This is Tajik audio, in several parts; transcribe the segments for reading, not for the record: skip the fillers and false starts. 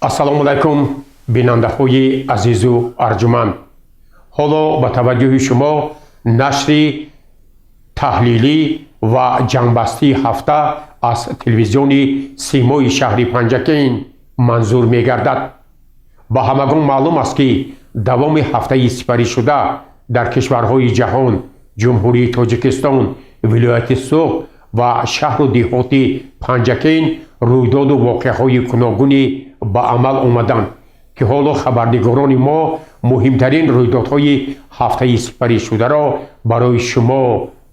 Ассалому алайкум, бинандаҳои азизу арҷуманд. Ҳоло ба таваҷҷӯҳи шумо нашри таҳлилӣ ва ҷамъбастии ҳафта аз телевизиони Симои шаҳри Панҷакент манзур мегардад. Ба ҳамагон маълум аст, ки давоми ҳафтаи сипаришуда дар кишварҳои ҷаҳон, Ҷумҳурии Тоҷикистон, вилояти Суғд ва шаҳру деҳоти Панҷакент рӯйдоду воқеаҳои гуногуне ба амал омаданд, ки ҳоло хабарнигорони мо муҳимтарин рӯйдодҳои ҳафтаи сипаришударо барои шумо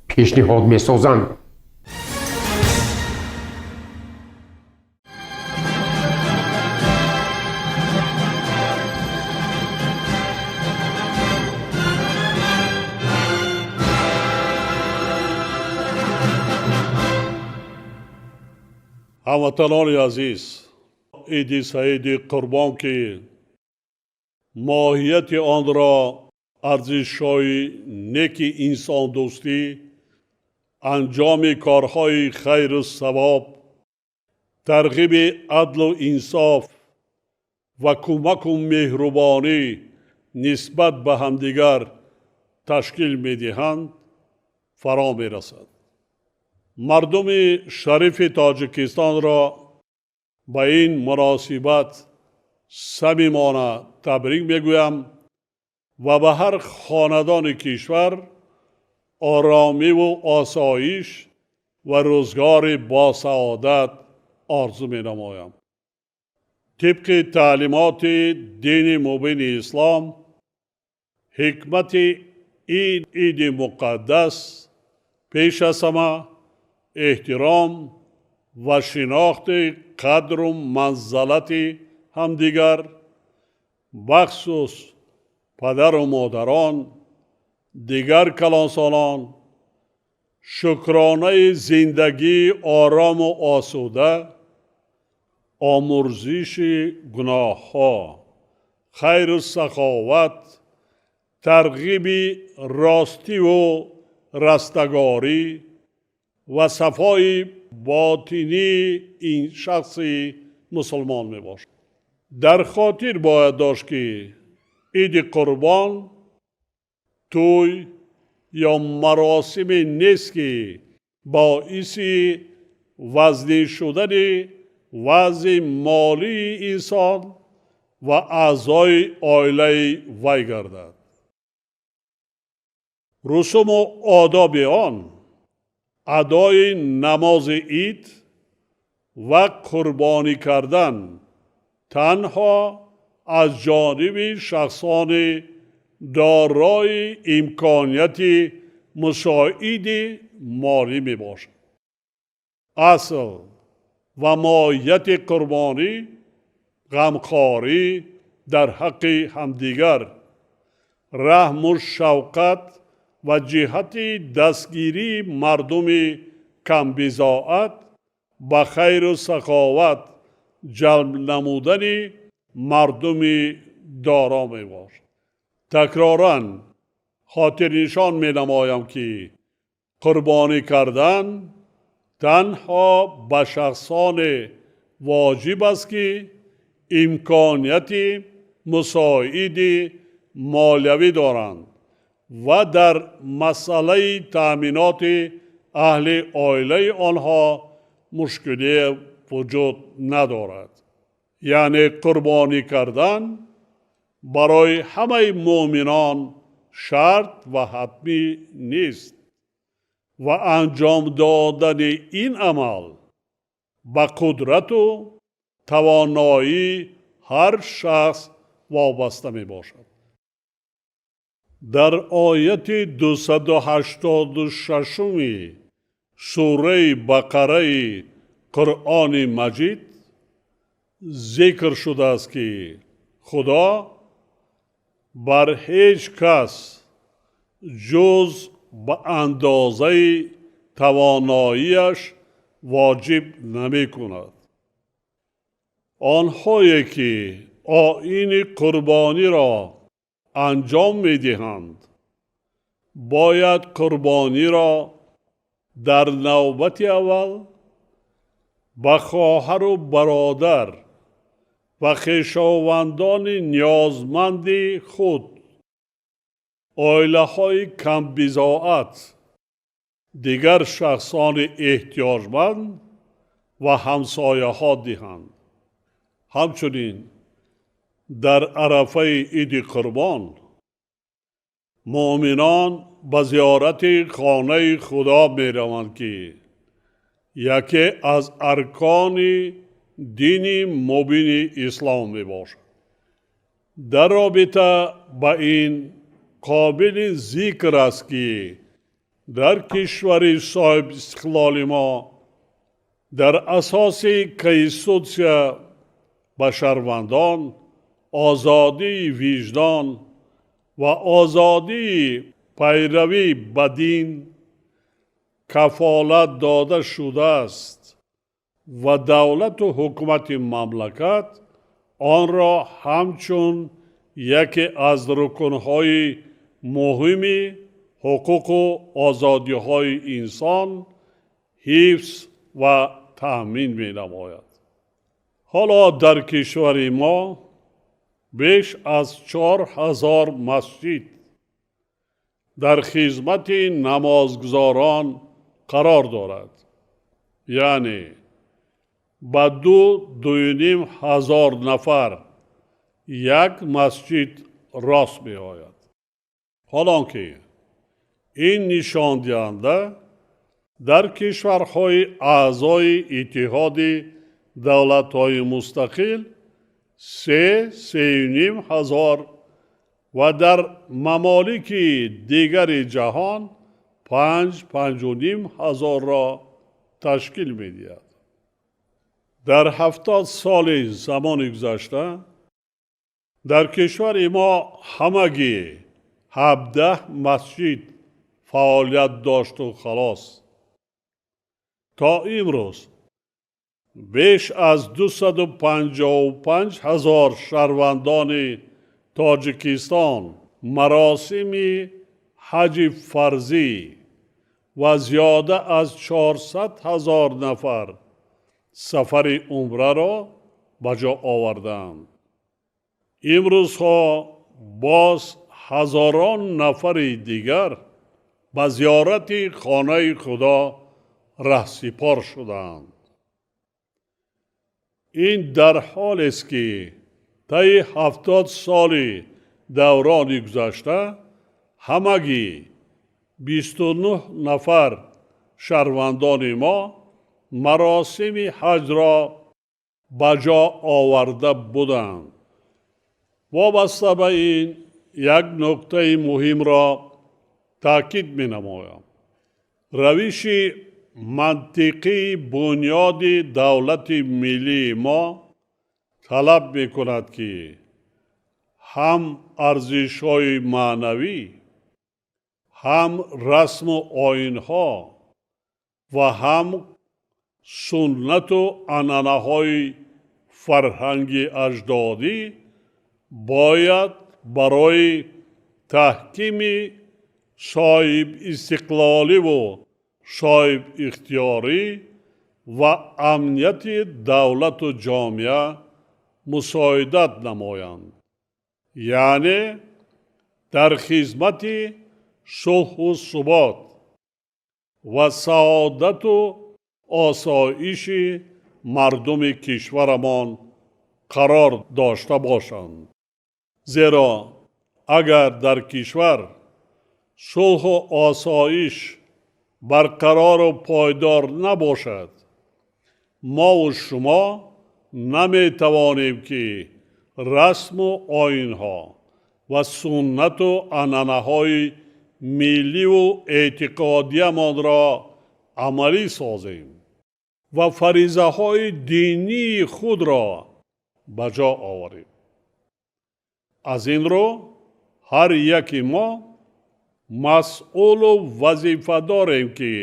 пешниҳод месозанд. Ҳамватанони азиз, Иди Саиди Қурбон, ки моҳияти онро арзишҳои неки инсондӯстӣ, анҷоми корҳои хайру савоб, тарғиби адлу инсоф ва кӯмаку меҳрубонӣ нисбат ба ҳамдигар ташкил медиҳанд, фаро мерасад. Мардуми шарифи Тоҷикистонро ба ин муносибат самимона табрик мегӯям ва ба ҳар хонадони кишвар оромиву осоиш ва рӯзгори босаодат орзу менамоям. Тибқи таълимоти дини мубини ислом, ҳикмати ин иди муқаддас пеш аз ҳама эҳтиром ва шинохти қадру манзалати ҳамдигар, бахусус падару модарон, дигар калонсолон, шукронаи зиндагии орому осуда, омӯрзиши гуноҳҳо, хайру саховат, тарғиби ростиву растагорӣ ва сафои ботинии ин шахси мусулмон мебошад. Дар хотир бояд дошт, ки Иди Қурбон тӯй ё маросиме нест, ки боиси вазнин шудани вазъи молии инсон ва аъзои оилаи вай гардад. Русуму одоби он адои намози ид ва қурбонӣ кардан танҳо аз ҷониби шахсони дорои имконияти мусоиди молӣ мебошад. Асл ва моҳияти қурбонӣ ғамхорӣ дар ҳаққи ҳамдигар, раҳму шавқат ва ҷиҳати дастгирии мардуми камбизоат ба хайру саховат ҷалб намудани мардуми доро мебошад. Такроран хотирнишон менамоям, ки қурбонӣ кардан танҳо ба шахсоне воҷиб аст, ки имконияти мусоиди молиявӣ доранд ва дар масъалаи таъминоти аҳли оилаи онҳо мушкиле вуҷуд надорад. Яъне қурбонӣ кардан барои ҳамаи муъминон шарт ва ҳатмӣ нест ва анҷом додани ин амал ба қудрату тавоноии ҳар шахс вобаста мебошад. Дар ояти 286-уми сураи Бақараи Қуръони Маҷид зикр шудааст, ки Худо бар ҳеҷ кас ҷуз ба андозаи тавоноияш воҷиб намекунад. Онҳое ки оини қурбониро анҷом медиҳанд, бояд қурбониро дар навбати аввал ба хоҳару бародар, Ва хешовандони ниёзманди худ, оилаҳои камбизоат, дигар шахсони эҳтиёҷманд ва ҳамсояҳо диҳанд. Ҳамчунин дар арафаи Иди Қурбон муъминон ба зиёрати хонаи Худо мераванд, ки яке аз аркони дини мубини ислом мебошад. Дар робита ба ин қобили зикр аст, ки дар кишвари соҳибистиқлоли мо дар асоси Конститутсия ба шаҳрвандон озодии виҷдон ва озодии пайравӣ ба дин кафолат дода шудааст ва давлату ҳукумати мамлакат онро ҳамчун яке аз рукнҳои муҳими ҳуқуқу озодиҳои инсон ҳифз ва таъмин менамояд. Ҳоло дар кишвари мо беш аз 4000 масҷид дар хизмати намозгузорон қарор дорад, яъне ба 2-2,5 ҳазор нафар як масҷид рост меояд. Ҳолон ки ин нишондиҳанда дар кишварҳои аъзои Иттиҳоди Давлатҳои Мустақил 3-3,5 ҳазор ва дар мамолики дигари ҷаҳон 5-5,5 ҳазорро ташкил медиҳад. Дар 70 соли замони гузашта дар кишвари мо ҳамагӣ 17 масҷид фаъолият дошту халос. То имрӯз беш аз 255 ҳазор шаҳрвандони Тоҷикистон маросими ҳаҷи фарзӣ ва зиёда аз 400 ҳазор нафар сафари умраро ба ҷо овардаанд. Имрӯзҳо боз ҳазорон нафари дигар ба зиёрати хонаи Худо раҳсипор шудаанд. Ин дар ҳолест, ки таи 70 соли даврони гузашта ҳамагӣ 29 нафар шаҳрвандони мо маросими ҳаҷро ба ҷо оварда буданд. Вобаста ба ин як нуктаи муҳимро таъкид менамоям. Равиши мантиқии бунёди давлати миллии мо талаб мекунад, ки ҳам арзишҳои маънавӣ, ҳам расму оинҳо ва ҳам суннату анъанаҳои фарҳанги аҷдодӣ бояд барои таҳкими соҳибистиқлоливу соҳибихтиёрӣ ва амнияти давлату ҷомеа мусоидат намоянд, яъне дар хизмати сулҳу субот ва саодату осоиши мардуми кишварамон қарор дошта бошанд. Зеро агар дар кишвар сулҳу осоиш барқарору пойдор набошад, мову шумо наметавонем, ки расму оинҳо ва суннату анъанаҳои милливу эътиқодиямонро амалӣ созем ва фаризаҳои динии худро ба ҷо оварем. Аз ин рӯ ҳар яки мо масъулу вазифа дорем, ки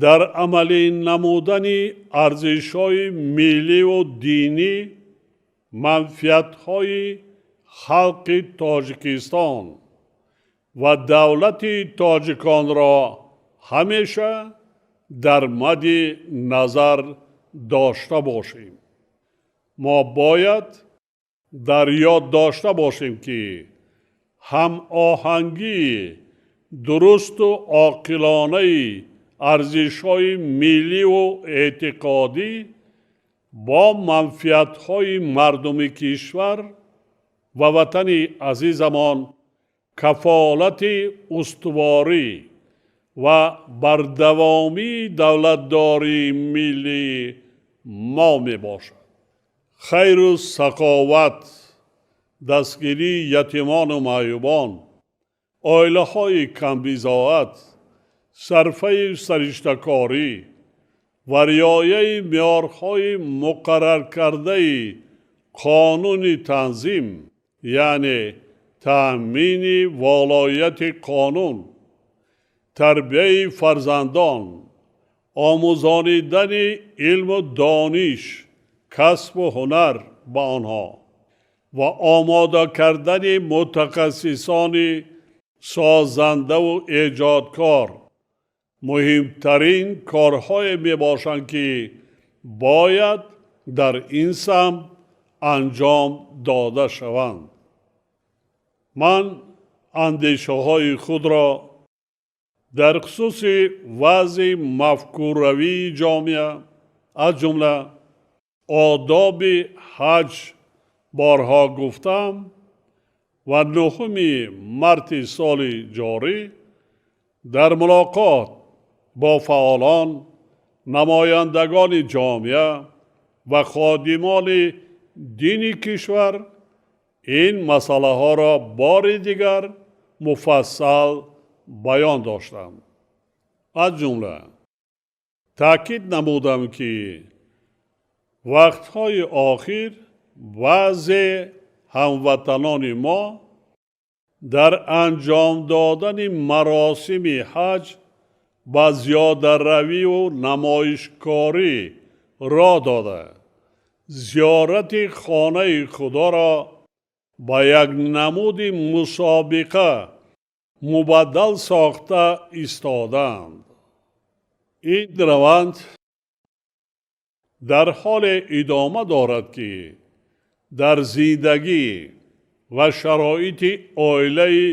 дар амалӣ намудани арзишҳои милливу динӣ манфиатҳои халқи Тоҷикистон ва давлати тоҷиконро ҳамеша дар мадди назар дошта бошем. Мо бояд Дар ёд дошта бошем, ки ҳамоҳангии дурусту оқилонаи арзишҳои милливу эътиқодӣ бо манфиатҳои мардуми кишвар ва ватани азизамон кафолати устуворӣ ва бардавомии давлатдории миллии мо мебошад. Хайру саховат, дастгирии ятимону маъюбон, оилаҳои камбизоат, сарфаю сариштакорӣ ва риояи меъёрҳои муқарраркардаи қонуни танзим, яъне таъмини волояти қонун, тарбияи фарзандон, омӯзонидани илму дониш, касбу ҳунар ба онҳо ва омода кардани мутахассисони созандаву эҷодкор муҳимтарин корҳое мебошанд, ки бояд дар ин самт анҷом дода шаванд. Ман андешаҳои худро дар хусуси вазъи мафкуравии ҷомеа, аз ҷумла одоби ҳаҷ, борҳо гуфтам ва 9 марти соли ҷорӣ дар мулоқот бо фаъолон, намояндагони ҷомеа ва ходимони дини кишвар ин масъалаҳоро бори дигар муфассал баён доштам. Аз ҷумла таъкид намудам, ки вақтҳои охир баъзе ҳамватанони мо дар анҷом додани маросими ҳаҷ ба зиёдаравию намоишкорӣ роҳ дода, зиёрати хонаи Худоро ба як намуди мусобиқа мубаддал сохта истодаанд. Ин раванд дар ҳоле идома дорад, ки дар зиндагӣ ва шароити оилаи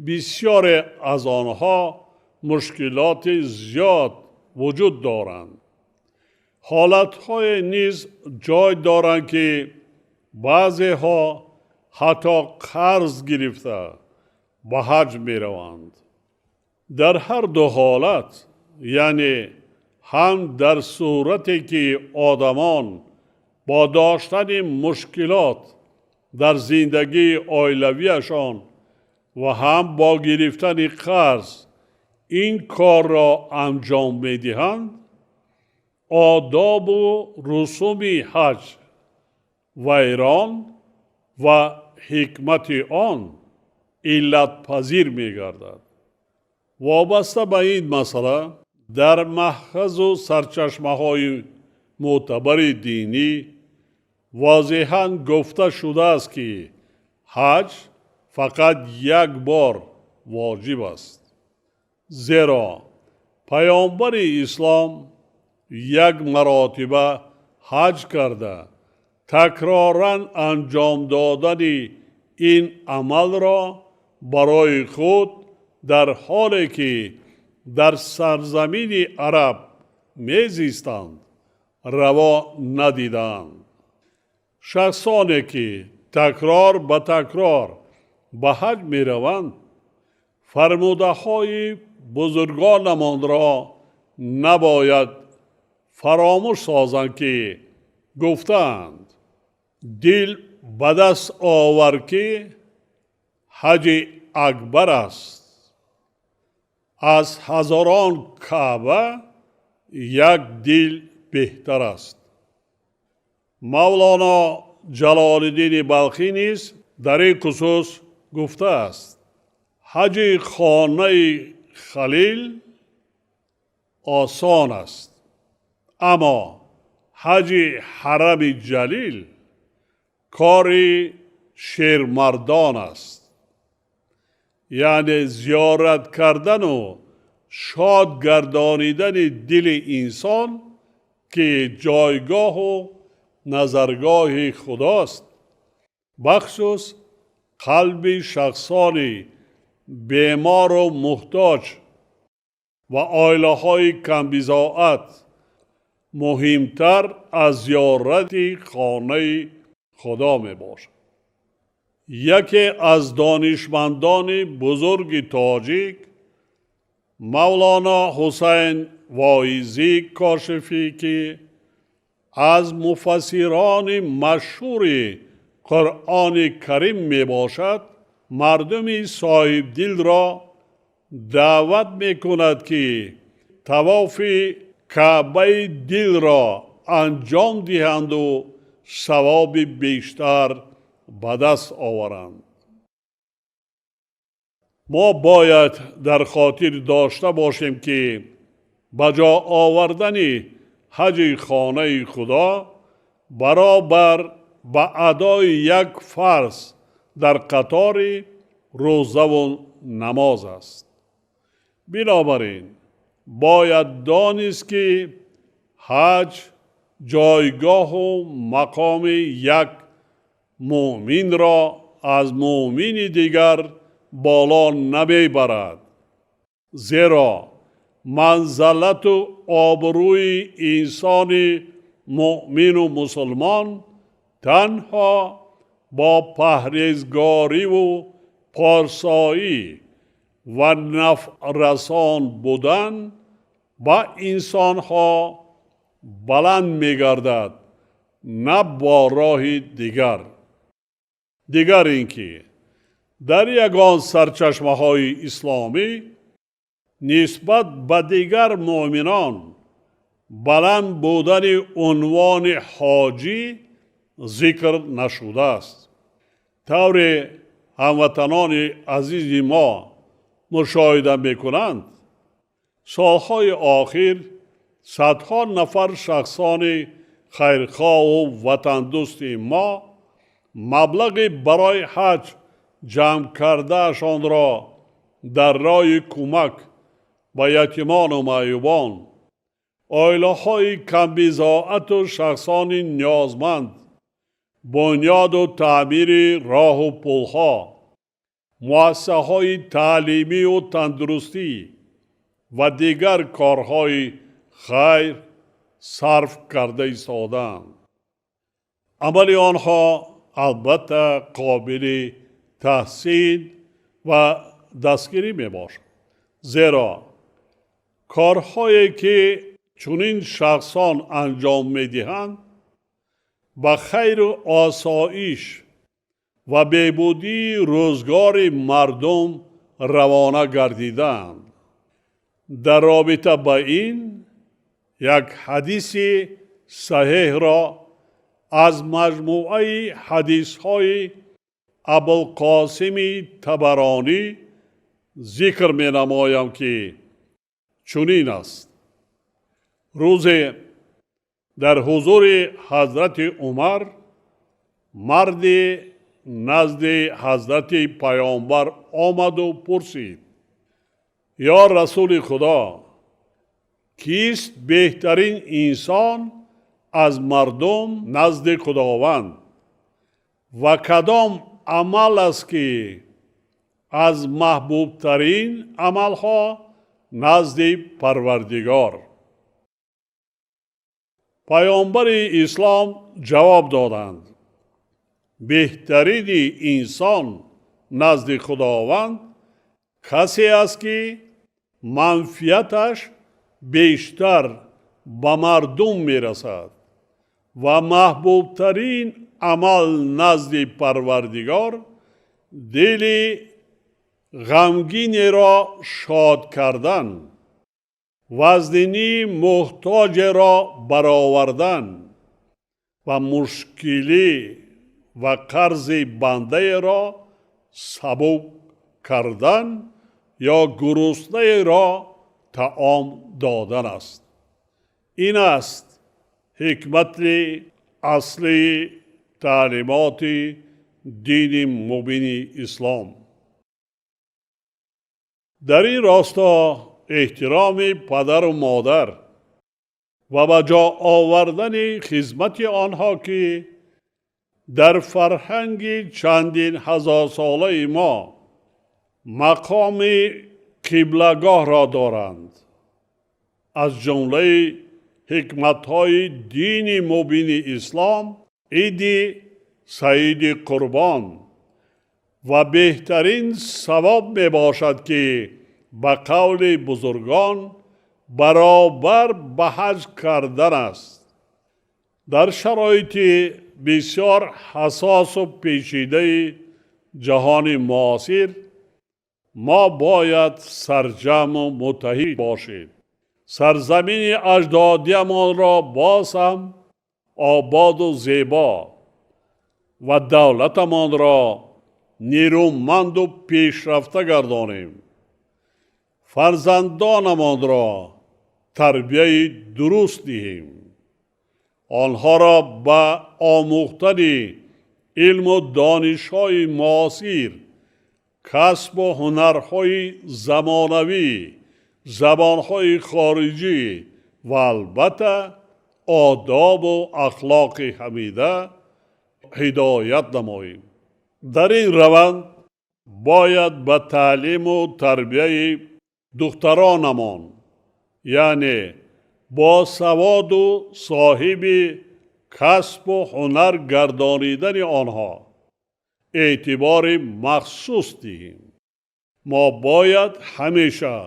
бисёре аз онҳо мушкилоти зиёд вуҷуд доранд. Ҳолатҳое низ ҷой доранд, ки баъзеҳо ҳатто қарз гирифта ба ҳаҷ мераванд. Дар ҳар ду ҳолат, яъне ҳам дар сурате ки одамон бо доштани мушкилот дар зиндагии оилавиашон ва ҳам бо гирифтани қарз ин корро анҷом медиҳанд, одобу русуми ҳаҷ вайрон ва ҳикмати он иллатпазир мегардад. Вобаста ба ин масъала дар маъхазу сарчашмаҳои мӯътабари динӣ возеҳан гуфта шудааст, ки ҳаҷ фақат як бор воҷиб аст, зеро паёмбари ислом як маротиба ҳаҷ карда, такроран анҷом додани ин амалро барои худ дар ҳоле ки дар сарзамини араб мезистанд раво надиданд. Шахсоне ки такрор ба такрор ба ҳаҷ мераванд, фармудаҳои бузургонамонро набояд фаромӯш созанд, ки гуфтаанд: дил ба даст овар, ки ҳаҷи акбар аст, аз ҳазорон Каъба як дил беҳтар аст. Мавлоно Ҷалолиддини Балхӣ низ дар ин хусус гуфтааст: ҳаҷи хонаи Халил осон аст, аммо ҳаҷи ҳарами ҷалил кори шермардон аст. Яъне зиёрат кардану шод гардонидани дили инсон, ки ҷойгоҳу назаргоҳи Худост, Бахусус қалби шахсони бемору муҳтоҷ ва оилаҳои камбизоат муҳимтар аз зиёрати хонаи Худо мебошад. Яке аз донишмандони бузурги тоҷик, Мавлоно Ҳусайн Воизӣ Кошифӣ, ки аз муфассирони машҳури Қуръони Карим мебошад, мардуми соҳибдилро даъват мекунад, ки тавофи Каъбаи дилро анҷом диҳанду савоби бештар ба даст оваранд. Мо бояд дар хотир дошта бошем, ки ба ҷо овардани ҳаҷи хонаи Худо баробар ба адои як фарз дар қатори рӯзаву намоз аст. Бинобар ин бояд донист, ки ҳаҷ ҷойгоҳу мақоми як муъминро аз муъмини дигар боло намебарад, зеро манзалату обрӯи инсони муъмину мусулмон танҳо бо паҳрезгориву порсоӣ ва нафърасон будан ба инсонҳо баланд мегардад, на бо роҳи дигар. Дигар ин ки дар ягон сарчашмаҳои исломӣ нисбат ба дигар муъминон баланд будани унвони ҳоҷӣ зикр нашудааст. Тавре ҳамватанони азизи мо мушоҳида мекунанд, солҳои охир садҳо нафар шахсони хайрхоҳу ватандӯсти мо маблағи барои ҳаҷ ҷамъ кардаашонро дар роҳи кӯмак ба ятимону маъюбон, оилаҳои камбизоату шахсони ниёзманд, бунёду таъмири роҳу пулҳо, муассисаҳои таълимию тандурустӣ ва дигар корҳои хайр сарф карда истодаанд. Амали онҳо албатта қобили таҳсин ва дастгирӣ мебошад, зеро корҳое ки чунин шахсон анҷом медиҳанд, ба хайру осоиш ва беҳбудии рӯзгори мардум равона гардидаанд. Дар робита ба ин як ҳадиси саҳеҳро аз маҷмӯаи ҳадисҳои Абулқосими Табаронӣ зикр менамоям, ки чунин аст. Рӯзе дар ҳузури ҳазрати Умар марде назди ҳазрати Паёмбар омаду пурсид: «Ё Расули Худо, кист беҳтарин инсон аз мардум назди Худованд ва кадом амал аст, ки аз маҳбубтарин амалҳо назди Парвардигор?» Паёмбари ислом ҷавоб доданд: «Беҳтарини инсон назди Худованд касе аст, ки манфиаташ бештар ба мардум мерасад, ва маҳбубтарин амал назди Парвардигор дили ғамгинеро шод кардан, вазнинии муҳтоҷеро баровардан ва мушкилӣ ва қарзи бандаеро сабук кардан ё гуруснаеро таом додан аст». Ин аст ҳикмати аслии таълимоти дини мубини ислом. Дар ин росто эҳтироми падару модар ва ба ҷо овардани хизмати онҳо, ки Дар фарҳанги чандин ҳазорсолаи мо мақоми қиблагоҳро доранд. Аз ҷумлаи ҳикматҳои дини мубини ислом иди саиди қурбон ва беҳтарин савоб мебошад, ки ба қавли бузургон баробар ба ҳаҷ кардан аст. Дар шароити бисёр ҳассосу печидаи ҷаҳони муосир мо бояд сарҷамъу муттаҳид бошем, сарзамини аҷдодиямонро боз ҳам ободу зебо ва давлатамонро нерӯманду пешрафта гардонем, фарзандонамонро тарбияи дуруст диҳем, онҳоро ба омӯхтани илму донишҳои муосир, касбу ҳунарҳои замонавӣ, забонҳои хориҷӣ ва албатта одобу ахлоқи ҳамида ҳидоят намоем. Дар ин раванд бояд ба таълиму тарбияи духтаронамон, яъне босаводу соҳиби касбу ҳунар гардонидани онҳо эътибори махсус диҳем. Мо бояд ҳамеша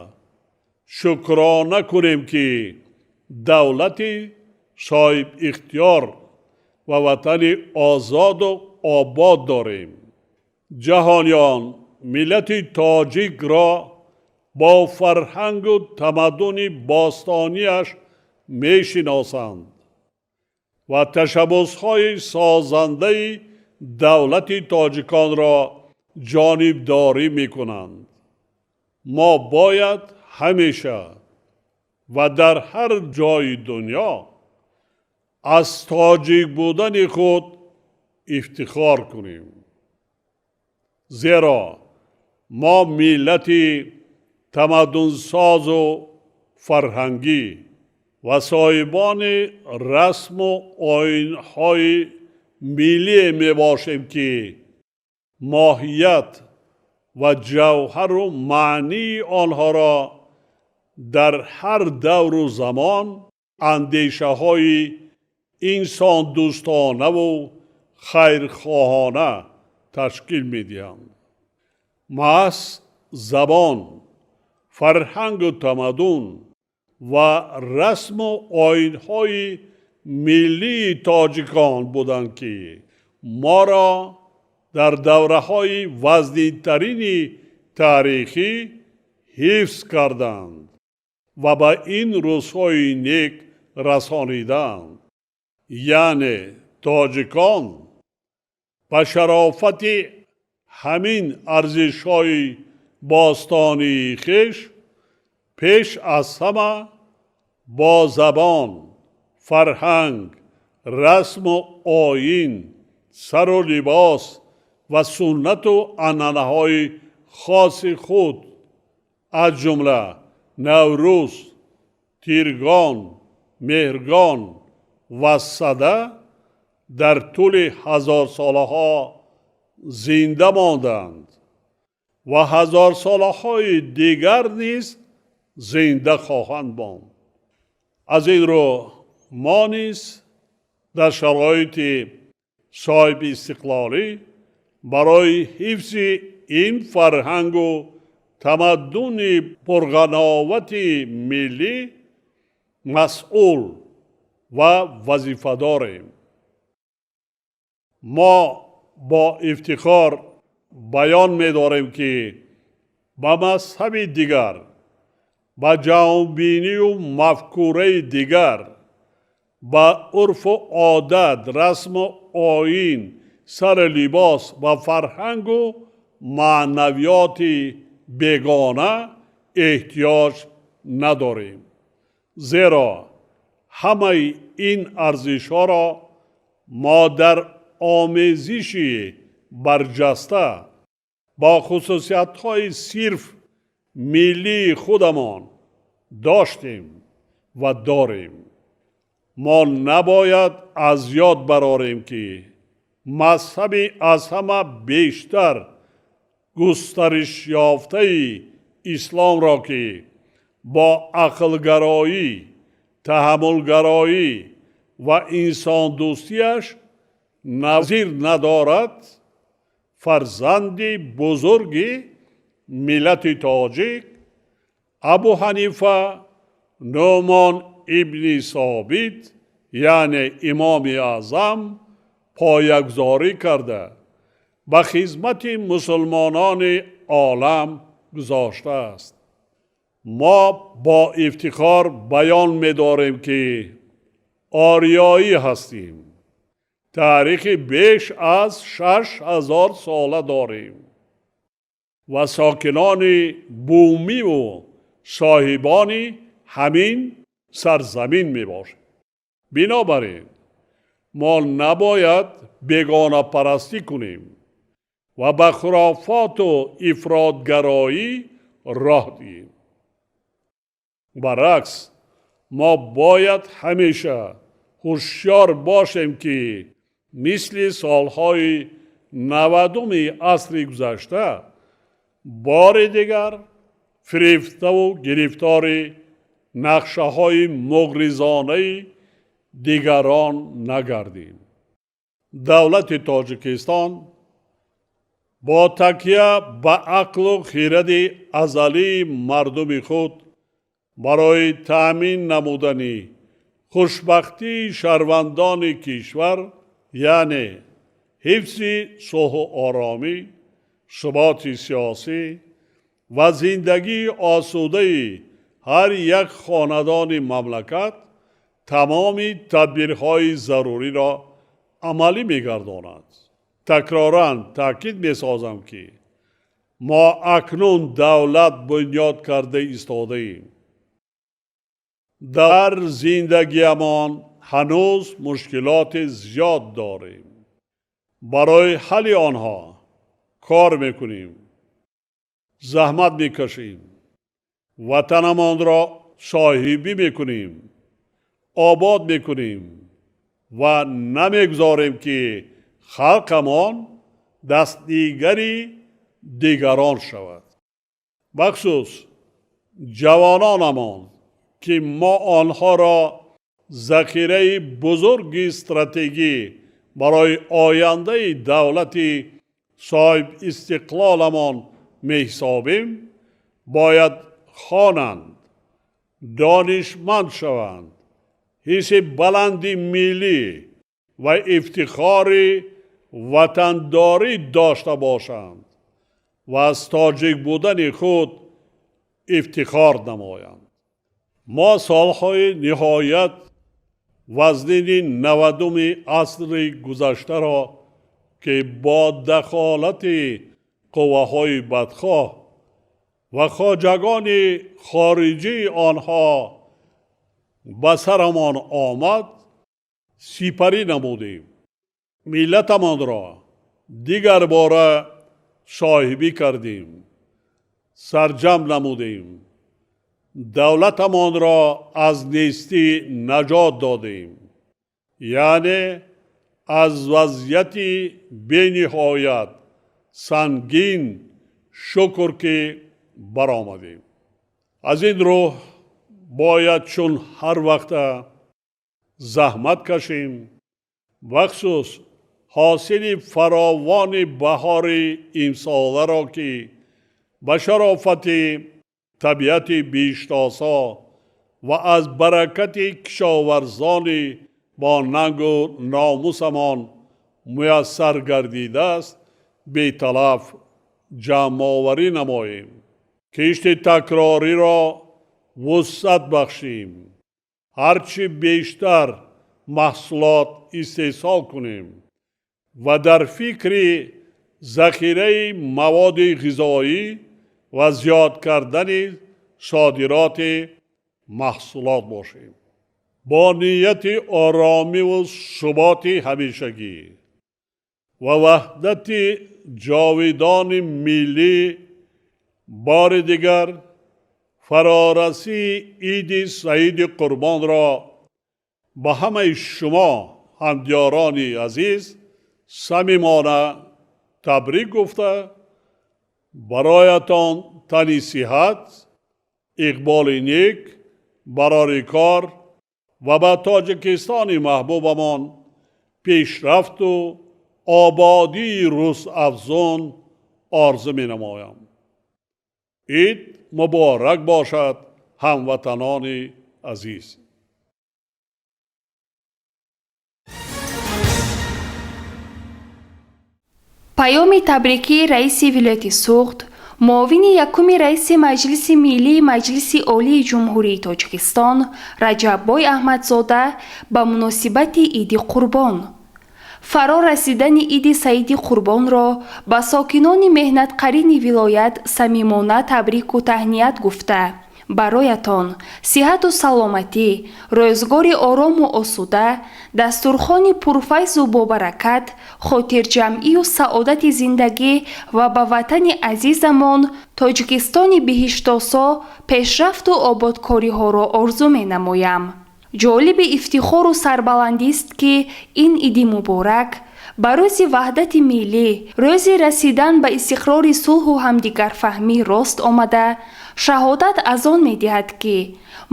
шукрона кунем, ки давлати соҳибихтиёр ва ватани озоду обод дорем. Ҷаҳониён миллати тоҷикро бо фарҳангу тамаддуни бостонияш мешиносанд ва ташаббусҳои созандаи давлати тоҷиконро ҷонибдорӣ мекунанд. Мо бояд ҳамеша ва дар ҳар ҷои дунё аз тоҷик будани худ ифтихор кунем, зеро мо миллати тамаддунсозу фарҳангӣ ва соҳибони расму оинҳои миллие мебошем, ки моҳият ва ҷавҳару маънии онҳоро дар ҳар давру замон андешаҳои инсондӯстонаву хайрхоҳона ташкил медиҳанд. Маҳз забон, фарҳангу тамаддун ва расму оинҳои миллии тоҷикон буданд, ки моро дар давраҳои вазнинтарини таърихӣ ҳифз карданд ва ба ин рӯзҳои нек расониданд. Яъне тоҷикон ба шарофати ҳамин арзишҳои бостонии хеш пеш аз ҳама бо забон, фарҳанг, расму оин, сару либос ва суннату анъанаҳои хоси худ, аз ҷумла Наврӯз, Тиргон, Меҳргон ва Сада дар тӯли ҳазорсолаҳо зинда монданд ва ҳазорсолаҳои дигар низ зинда хоҳанд монд. Аз ин рӯ мо низ дар шароити соҳиби истиқлолӣ барои ҳифзи ин фарҳангу тамаддуни пурғановати миллӣ масъул ва вазифадорем. Мо бо ифтихор баён медорем, ки ба мазҳаби дигар, ба ҷаҳонбинию мафкураи дигар, ба урфу одат, расму оин, сару либос ва фарҳангу маънавиёти бегона эҳтиёҷ надорем, зеро ҳамаи ин арзишҳоро мо дар омезиши барҷаста бо хусусиятҳои сирф миллии худамон доштем ва дорем. Мо набояд аз ёд барорем, ки Мазҳаби аз ҳама бештар густаришёфтаи исломро, ки бо ақлгароӣ, таҳаммулгароӣ ва инсондӯстиаш назир надорад, фарзанди бузурги миллати тоҷик Абу Ҳанифа Нӯъмон ибни Собит, яъне Имоми Аъзам, поягузорӣ карда, ба хизмати мусулмонони олам гузоштааст. Мо бо ифтихор баён медорем, ки ориёӣ ҳастем, таърихи беш аз 6000 сола дорем ва сокинони бумиву соҳибони ҳамин сарзамин мебошем. Бинобар ин мо набояд бегонапарастӣ кунем ва ба хурофоту ифротгароӣ роҳ диҳем. Баръакс, мо бояд ҳамеша ҳушёр бошем, ки мисли солҳои 90-уми асри гузашта бори дигар фирифтаву гирифтори нақшаҳои муғризонаи дигарон нагардем. Давлати Тоҷикистон бо такя ба ақлу хиради азалии мардуми худ барои таъмин намудани хушбахтии шаҳрвандони кишвар, яъне ҳифзи сулҳу оромӣ, суботи сиёсӣ ва зиндагии осудаи ҳар як хонадони мамлакат, тамоми тадбирҳои заруриро амалӣ мегардонад. Такроран таъкид месозам, ки мо акнун давлат бунёд карда истодаем. Дар зиндагиамон ҳанӯз мушкилоти зиёд дорем. Барои ҳалли онҳо кор мекунем, заҳмат мекашем, ватанамонро соҳибӣ мекунем, обод мекунем ва намегузорем, ки халқамон дастнигари дигарон шавад. Бахусус ҷавононамон, ки мо онҳоро захираи бузурги стратегӣ барои ояндаи давлати соҳибистиқлоламон меҳисобем, бояд хонанд, донишманд шаванд, ҳисси баланди миллӣ ва ифтихори ватандорӣ дошта бошанд ва аз тоҷик будани худ ифтихор намоянд. Мо солҳои ниҳоят вазнини 90-уми асри гузаштаро, ки бо дахолати қувваҳои бадхоҳ ва хоҷагони хориҷии онҳо ба сарамон омад, сипарӣ намудем, миллатамонро дигарбора соҳибӣ кардем, сарҷам намудем, давлатамонро аз нестӣ наҷот додем, яъне аз вазъияти бениҳоят сангин шукр, ки баромадем. Аз ин рӯ бояд чун ҳар вақта заҳмат кашем, бахусус ҳосили фаровони баҳори имсоларо, ки ба шарофати табиати биҳиштосо ва аз баракати кишоварзони бо нангу номусамон муяссар гардидааст, беталаф ҷамъоварӣ намоем, кишти такрориро вусъат бахшем, ҳарчи бештар маҳсулот истеҳсол кунем ва дар фикри захираи маводи ғизоӣ ва зиёд кардани содироти маҳсулот бошем. Бо нияти оромиву суботи ҳамешагӣ ва ваҳдати ҷовидони миллӣ бори дигар фарорасии Иди Саиди Қурбонро ба ҳамаи шумо, ҳамдиёрони азиз, Самимона табрик гуфта, бароятон тани сиҳат, иқболи нек, барори кор ва ба Тоҷикистони маҳбубамон пешрафту ободии рӯзафзун орзу менамоям. Ид муборак бошад, ҳамватанони азиз. Паёми табрикии раиси вилояти Суғд, муовини якуми раиси Маҷлиси Миллии Маҷлиси Олии Ҷумҳурии Тоҷикистон Раҷаббой Аҳмадзода ба муносибати Иди Қурбон. Фаро расидани Иди Саиди Қурбонро ба сокинони меҳнатқарини вилоят самимона табрику таҳният гуфта, бароятон сиҳату саломатӣ, рӯзгори орому осуда, дастурхони пурфайзу бобаракат, хотирҷамъию саодати зиндагӣ ва ба ватани азизамон Тоҷикистони биҳиштосо пешрафту ободкориҳоро орзу менамоям. Ҷолиби ифтихору сарбаландист, ки ин иди муборак ба рӯзи ваҳдати миллӣ, рӯзи расидан ба истиқрори сулҳу ҳамдигарфаҳмӣ рост омада, шаҳодат аз он медиҳад, ки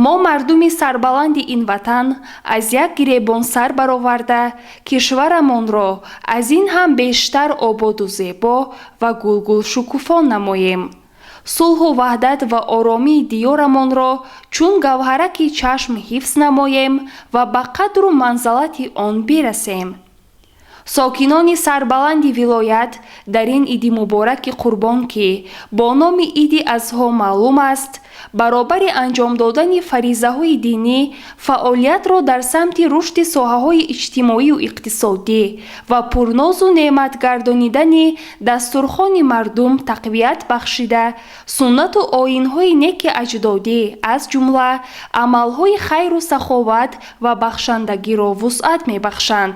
мо мардуми сарбаланди ин ватан аз як гиребон сар бароварда, кишварамонро аз ин ҳам бештар ободу зебо ва гулгулшукуфон намоем. Сулҳу ваҳдат ва оромии диёрамонро чун гавҳараки чашм ҳифз намоем ва ба қадру манзалати он бирасем. Сокинони сарбаланди вилоят дар ин иди мубораки Қурбон, ки бо номи Иди Азҳо маълум аст, баробари анҷом додани фаризаҳои динӣ, фаъолиятро дар самти рушди соҳаҳои иҷтимоию иқтисодӣ ва пурнозу неъмат гардонидани дастурхони мардум тақвият бахшида, суннату оинҳои неки аҷдодӣ, аз ҷумла амалҳои хайру саховат ва бахшандагиро вусъат мебахшанд.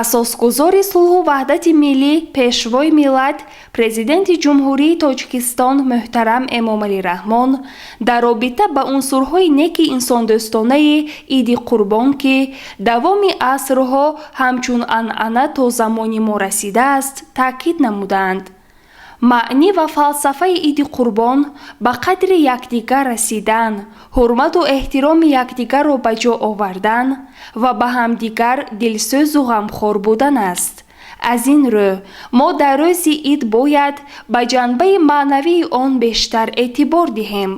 Асосгузори сулҳу ваҳдати миллӣ, Пешвои миллат, Президенти Ҷумҳурии Тоҷикистон муҳтарам Эмомалӣ Раҳмон дар робита ба унсурҳои неки инсондӯстонаи Иди Қурбон, ки давоми асрҳо ҳамчун анъана то замони мо расидааст, таъкид намуданд. Маънӣ ва фалсафаи Иди Қурбон ба қадри якдигар расидан, ҳурмату эҳтироми якдигарро ба ҷо овардан ва ба ҳамдигар дилсӯзу ғамхор будан аст. Аз ин рӯ мо дар рӯзи ид бояд ба ҷанбаи маънавии он бештар эътибор диҳем.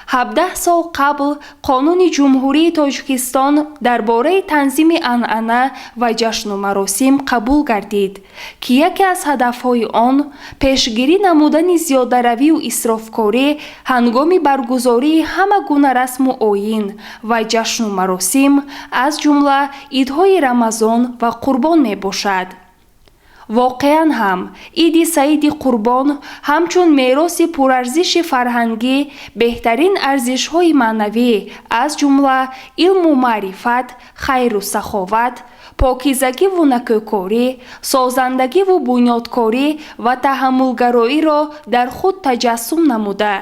17 сол қабл Қонуни Ҷумҳурии Тоҷикистон дар бораи танзими анъана ва ҷашну маросим қабул гардид, ки яке аз ҳадафҳои он пешгирӣ намудани зиёдаравию исрофкорӣ ҳангоми баргузории ҳама гуна расму оин ва ҷашну маросим, аз ҷумла идҳои Рамазон ва Қурбон мебошад. Воқеан ҳам Иди Саиди Қурбон ҳамчун мероси пурарзиши фарҳангӣ беҳтарин арзишҳои маънавӣ, аз ҷумла илму маърифат, хайру саховат, покизагиву накӯкорӣ, созандагиву бунёдкорӣ ва таҳаммулгароиро дар худ таҷассум намуда,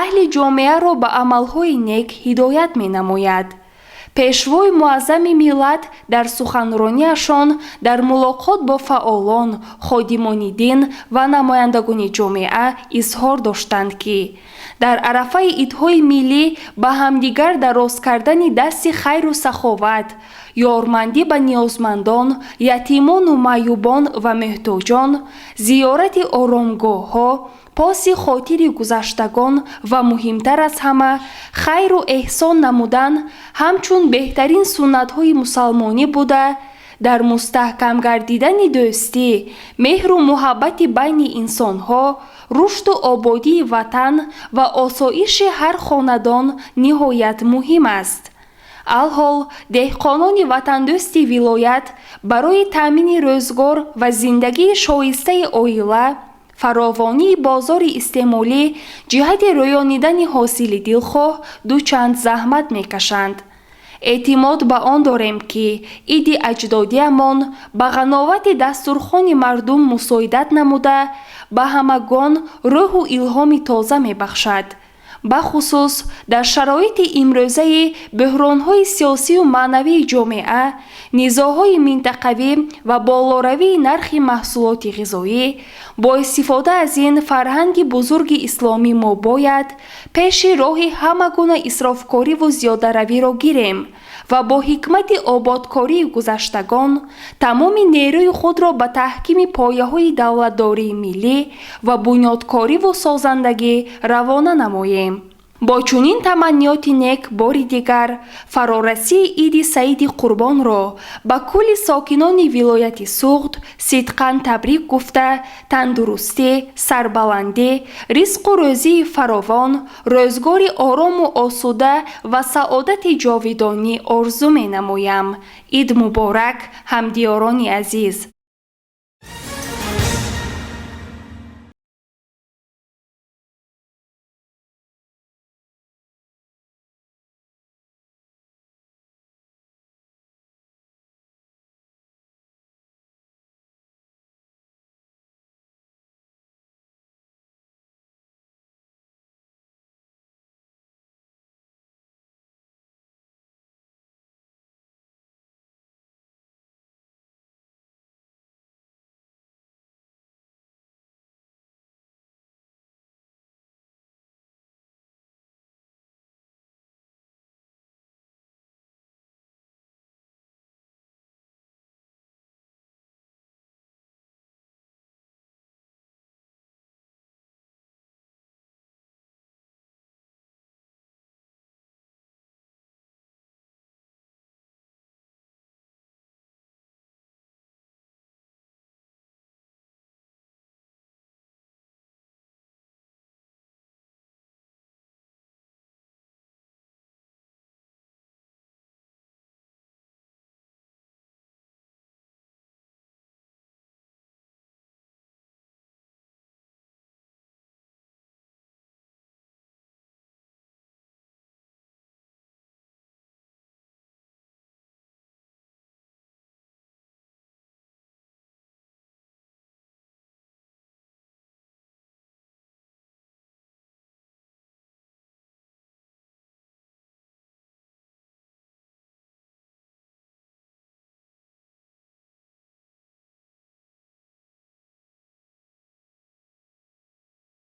аҳли ҷомеаро ба амалҳои нек ҳидоят менамояд. Пешвои муаззами миллат дар суханрониашон дар мулоқот бо фаъолон, ходимони дин ва намояндагони ҷомеа изҳор доштанд, ки дар арафаи идҳои миллӣ ба ҳамдигар дароз кардани дасти хайру саховат, ёрмандӣ ба ниёзмандон, ятимону маъюбон ва муҳтоҷон, зиёрати оромгоҳҳо, поси хотири гузаштагон ва муҳимтар аз ҳама хайру эҳсон намудан ҳамчун беҳтарин суннатҳои мусалмонӣ буда, дар мустаҳкам гардидани дӯстӣ, меҳру муҳаббати байни инсонҳо, рушду ободии ватан ва осоиши ҳар хонадон ниҳоят муҳим аст. Алҳол деҳқонони ватандӯсти вилоят барои таъмини рӯзгор ва зиндагии шоистаи оила, фаровонии бозори истеъмолӣ ҷиҳати рӯёнидани ҳосили дилхоҳ дучанд заҳмат мекашанд. Эътимод ба он дорем, ки иди аҷдодиамон ба ғановати дастурхони мардум мусоидат намуда, ба ҳамагон рӯҳу илҳоми тоза мебахшад. Бахусус дар шароити имрӯзаи буҳронҳои сиёсию маънавии ҷомеа, низоъҳои минтақавӣ ва болоравии нархи маҳсулоти ғизоӣ, бо истифода аз ин фарҳанги бузурги исломӣ мо бояд пеши роҳи ҳама гуна исрофкориву зиёдаравиро гирем ва бо ҳикмати ободкории гузаштагон тамоми нерӯи худро ба таҳкими пояҳои давлатдории миллӣ ва бунёдкориву созандагӣ равона намоем. Бо чунин таманниёти нек бори дигар фарорасии Иди Саиди Қурбонро ба кулли сокинони вилояти Суғд сидқан табрик гуфта, тандурустӣ, сарбаландӣ, ризқу рӯзии фаровон, рӯзгори орому осуда ва саодати ҷовидонӣ орзу менамоям. Ид муборак, ҳамдиёрони азиз!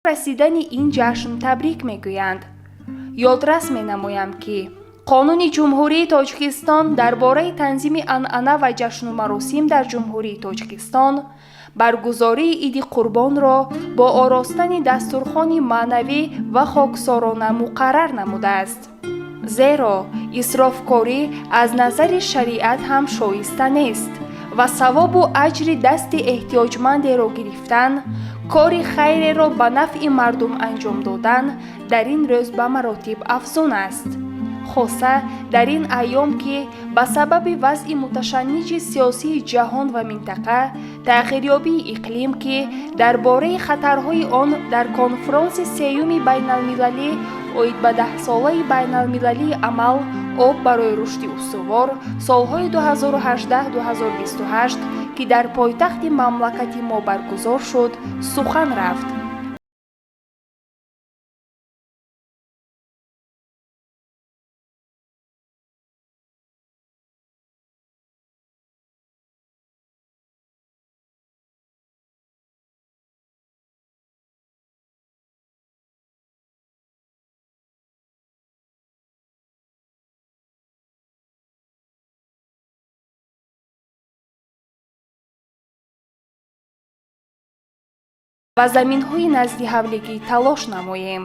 Расидани ин ҷашн табрик мегӯянд. Ёдрас менамоям, ки Қонуни Ҷумҳурии Тоҷикистон дар бораи танзими анъана ва ҷашну маросим дар Ҷумҳурии Тоҷикистон баргузории Иди Қурбонро бо оростани дастурхони маънавӣ ва хоксорона муқаррар намудааст. Зеро исрофкорӣ аз назари шариат ҳам шоиста нест ва савобу аҷри дасти эҳтиёҷмандеро гирифтан, кори хайреро ба нафъи мардум анҷом додан дар ин рӯз ба маротиб афзун аст. Хоса дар ин айём, ки ба сабаби вазъи муташанниҷи сиёсии ҷаҳон ва минтақа, тағйирёбии иқлим, ки дар бораи хатарҳои он дар конфронси сеюми байналмилалӣ оид ба даҳсолаи байналмилалии амал «Об барои рушди устувор» солҳои 2018-2028, ки дар пойтахти мамлакати мо баргузор шуд, сухан рафт. Ва заминҳои наздиҳавлигӣ талош намоем.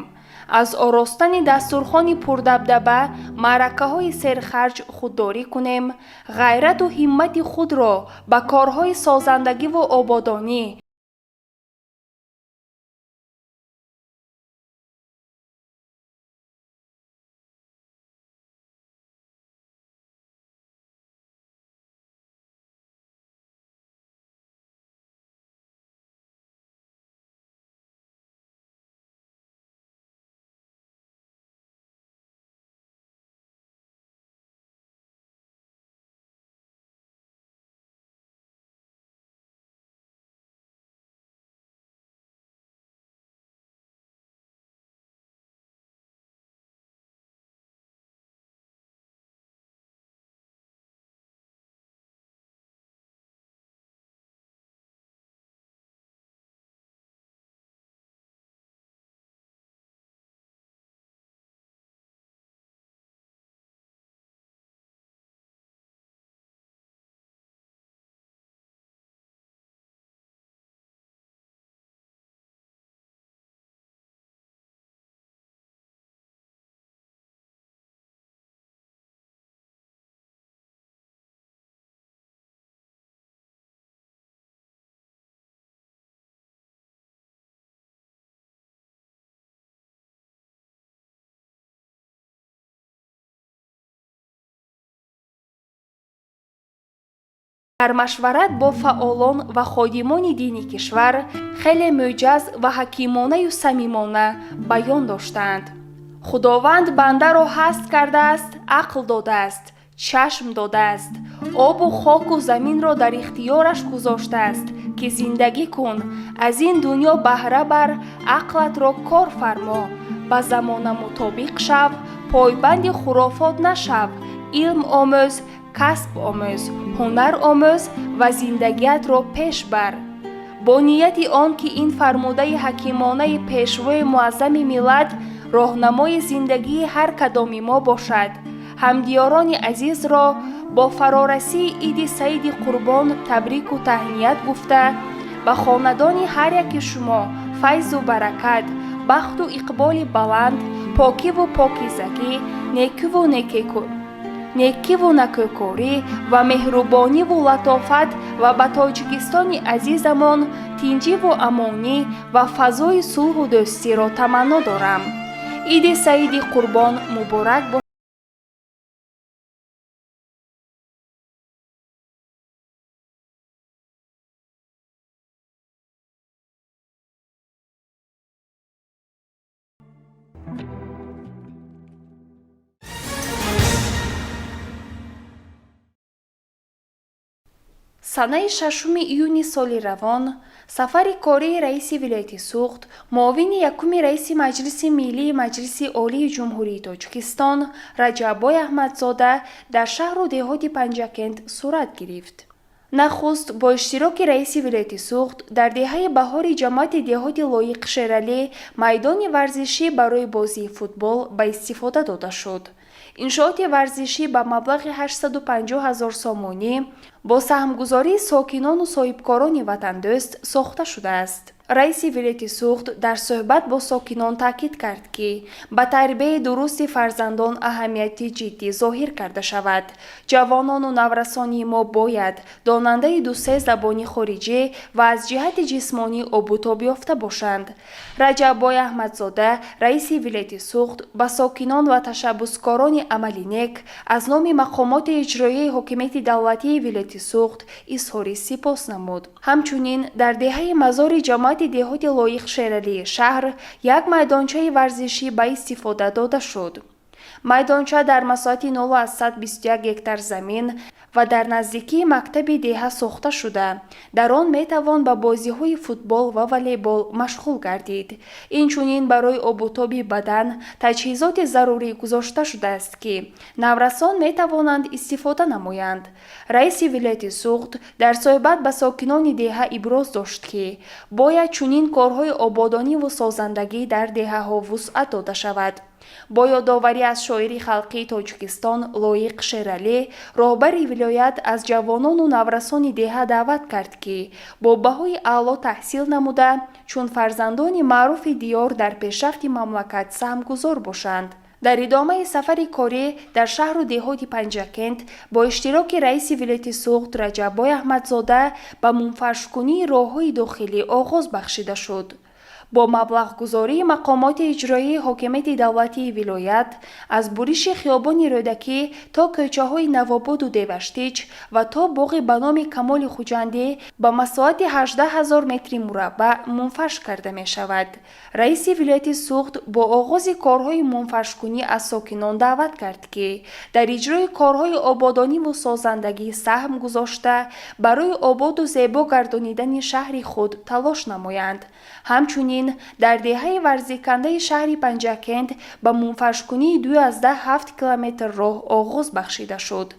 Аз оростани дастурхони пурдабдаба, маъракаҳои серхарҷ худдорӣ кунем, ғайрату ҳиммати худро ба корҳои созандагиву ободонӣ Дар машварат бо фаъолон ва ходимони дини кишвар хеле мӯҷаз ва ҳакимонаю самимона баён доштаанд. Худованд бандаро ҳаст кардааст, ақл додааст, чашм додааст, обу хоку заминро дар ихтиёраш гузоштааст, ки зиндагӣ кун, аз ин дунё баҳра бар, ақлатро кор фармо, ба замона мутобиқ шав, пойбанди хурофот нашав, илм омӯз, касб омӯз, ҳунар омӯз ва зиндагиатро пеш бар. Бо нияти он ки ин фармудаи ҳакимонаи Пешвои Муаззами миллат роҳнамои зиндагии ҳар кадоми мо бошад, ҳамдиёрони азизро бо фарорасии Иди Саиди Қурбон табрику таҳният гуфта, ба хонадони ҳар яки шумо файзу баракат, бахту иқболи баланд, покиву покизагӣ, некиву накӯкорӣ ва меҳрубониву латофат ва ба Тоҷикистони азизамон тинҷиву амонӣ ва фазои сулҳу дӯстиро таманно дорам. Иди Саиди Қурбон муборак. Санаи 6 июни соли равон сафари кории раиси вилояти Суғд, муовини якуми раиси Маҷлиси Миллии Маҷлиси Олии Ҷумҳурии Тоҷикистон Раҷаббой Аҳмадзода дар шаҳру деҳоти Панҷакент сурат гирифт. Нахуст бо иштироки раиси вилояти Суғд дар деҳаи Баҳори ҷамоати деҳоти Лоиқ Шералӣ майдони варзишӣ барои бозии футбол ба истифода дода шуд. Иншооти варзишӣ ба маблағи 850 ҳазор сомонӣ бо саҳмгузории сокинону соҳибкорони ватандӯст сохта шудааст. Раиси вилояти Суғд дар суҳбат бо сокинон таъкид кард, ки ба тарбияи дурусти фарзандон аҳамияти ҷиддӣ зоҳир карда шавад. Ҷавонону наврасони мо бояд донандаи ду-се забони хориҷӣ ва аз ҷиҳати ҷисмонӣ обутоб ёфта бошанд. Раҷаббой Аҳмадзода, раиси вилояти Суғд, ба сокинон ва ташаббускорони амали нек аз номи мақомоти иҷроияи ҳокимияти давлатии вилояти Суғд изҳори сипос намуд. Ҳамчунин дар деҳаи Мазори ҷамоати деҳоти Лоиқ Шералии шаҳр як майдончаи варзишӣ ба истифода дода шуд. Майдонча дар масоҳати 0,21 гектар замин ва дар наздикии мактаби деҳа сохта шуда, дар он метавон ба бозиҳои футбол ва волейбол машғул гардид. Инчунин барои обутоби бадан таҷҳизоти зарурӣ гузошта шудааст, ки наврасон метавонанд истифода намоянд. Раиси вилояти Суғд дар суҳбат ба сокинони деҳа иброз дошт, ки бояд чунин корҳои ободониву созандагӣ дар деҳаҳо вусъат дода шавад. Бо ёдоварӣ аз шоири халқии Тоҷикистон Лоиқ Шералӣ, роҳбари вилоят аз ҷавонону наврасони деҳа даъват кард, ки бо баҳои аъло таҳсил намуда, чун фарзандони маъруфи диёр дар пешрафти мамлакат саҳмгузор бошанд. Дар идомаи сафари корӣ дар шаҳру деҳоти Панҷакент бо иштироки раиси вилояти Суғд Раҷаббой Аҳмадзода ба мунфаршкунии роҳҳои дохилӣ оғоз бахшида шуд. Бо маблағгузории мақомоти иҷроияи ҳокимияти давлатии вилоят аз буриши хиёбони Рӯдакӣ то кӯчаҳои Навободу Деваштич ва то боғи ба номи Камоли Хуҷандӣ ба масоҳати 18 ҳазор метри мураббаъ мунфарш карда мешавад. Раиси вилояти Суғд бо оғози корҳои мунфаршкунӣ аз сокинон даъват кард, ки дар иҷрои корҳои ободониву созандагӣ саҳм гузошта, барои ободу зебо гардонидани шаҳри худ талош намоянд. Ҳамчунин дар деҳаи Варзикандаи шаҳри Панҷакент ба мунфаршкунии 2,7 километр роҳ оғоз бахшида шуд.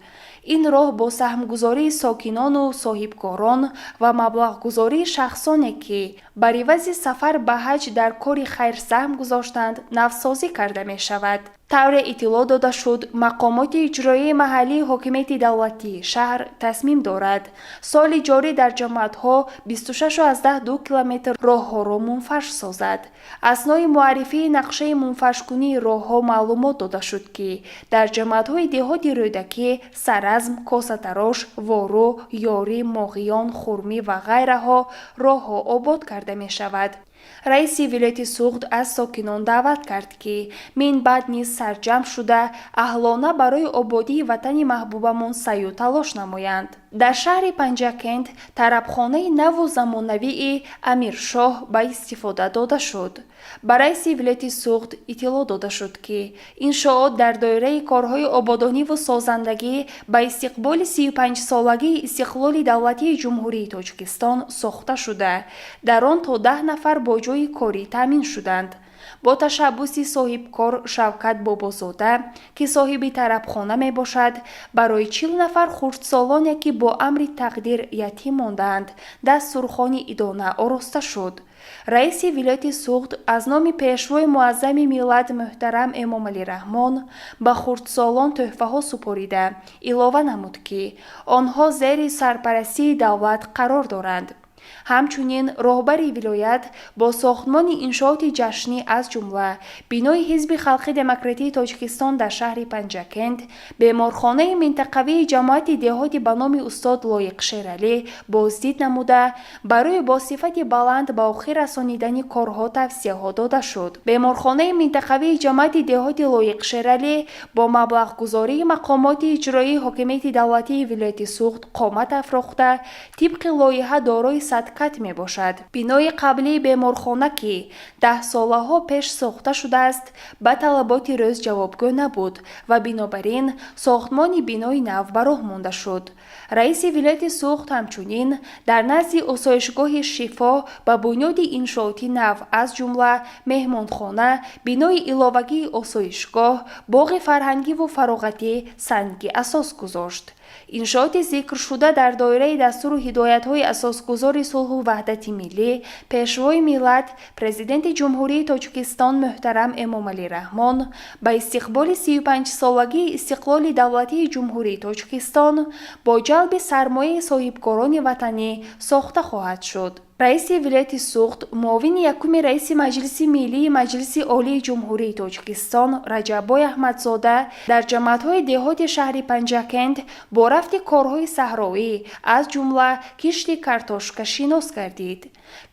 Ин роҳ бо саҳмгузории сокинону соҳибкорон ва маблағгузории шахсоне, ки бар ивази сафар ба ҳаҷ дар кори хайр саҳм гузоштанд, навсозӣ карда мешавад. Тавре иттилоъ дода шуд, мақомоти иҷроияи маҳаллии ҳокимияти давлатии шаҳр тасмим дорад соли ҷорӣ дар ҷамоатҳо 26,2 километр роҳҳоро мунфарш созад. Аснои муаррифии нақшаи мунфаршкунии роҳҳо маълумот дода шуд, ки дар ҷамоатҳои деҳоти Рӯдакӣ, Саразм, Косатарош, Вору, Ёрӣ, Моғиён, Хурмӣ ва ғайраҳо роҳҳо обод карда мешавад. Раиси вилояти Суғд аз сокинон даъват кард, ки минбаъд низ сарҷамъ шуда, аҳлона барои ободии ватани маҳбубамон саъю талош намоянд. Дар шаҳри Панҷакент тарабхонаи наву замонавии Амиршоҳ ба истифода дода шуд. Ба раиси вилояти Суғд иттилоъ дода шуд, ки иншоот дар доираи корҳои ободониву созандагӣ ба истиқболи 35-солагии истиқлоли давлатии Ҷумҳурии Тоҷикистон сохта шуда, дар он то 10 нафар бо ҷойи корӣ таъмин шуданд. Бо ташаббуси соҳибкор Шавкат Бобозода, ки соҳиби тарабхона мебошад, барои 40 нафар хурдсолоне, ки бо амри тақдир ятим мондаанд, дастурхони идона ороста шуд. Раиси вилояти Суғд аз номи Пешвои муаззами миллат муҳтарам Эмомалӣ Раҳмон ба хурдсолон тӯҳфаҳо супорида, илова намуд, ки онҳо зери сарпарастии давлат қарор доранд. Ҳамчунин роҳбари вилоят бо сохтмони иншооти ҷашнӣ, аз ҷумла бинои Ҳизби халқи демократии Тоҷикистон дар шаҳри Панҷакент, беморхонаи минтақавии ҷамоати деҳоти ба номи устод Лоиқ Шералӣ боздид намуда, барои бо сифати баланд ба охир расонидани корҳо тавсияҳо дода шуд. Беморхонаи минтақавии ҷамоати деҳоти Лоиқ Шералӣ бо маблағгузории мақомоти иҷроии ҳокимияти давлатии вилояти Суғд қомат афрохта, тибқи лоиҳа дорои 100 кат мебошад. Бинои қаблии беморхона, ки даҳсолаҳо пеш сохта шудааст, ба талаботи рӯз ҷавобгӯ набуд ва бинобар ин сохтмони бинои нав ба роҳ монда шуд. Раиси вилояти Суғд ҳамчунин дар назди осоишгоҳи Шифо ба бунёди иншооти нав, аз ҷумла меҳмонхона, бинои иловагии осоишгоҳ, боғи фарҳангиву фароғатӣ санги асос гузошт. Иншооти зикршуда дар доираи дастуру ҳидоятҳои асосгузори сулҳу ваҳдати миллӣ, Пешвои миллат, Президенти Ҷумҳурии Тоҷикистон муҳтарам Эмомалӣ Раҳмон ба истиқболи 35-солагии истиқлоли давлатии Ҷумҳурии Тоҷикистон бо ҷалби сармояи соҳибкорони ватанӣ сохта хоҳад шуд. Раиси вилояти Суғд, муовини якуми раиси Маҷлиси Миллии Маҷлиси Олии Ҷумҳурии Тоҷикистон Раҷаббой Аҳмадзода дар ҷамоатҳои деҳоти шаҳри Панҷакент бо рафти корҳои саҳроӣ, аз ҷумла кишти картошка шинос гардид.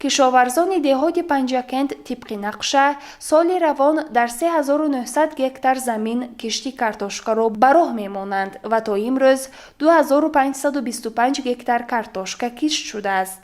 Кишоварзони деҳоти Панҷакент тибқи нақша соли равон дар 3900 гектар замин кишти картошкаро ба роҳ мемонанд ва то имрӯз 2525 гектар картошка кишт шудааст.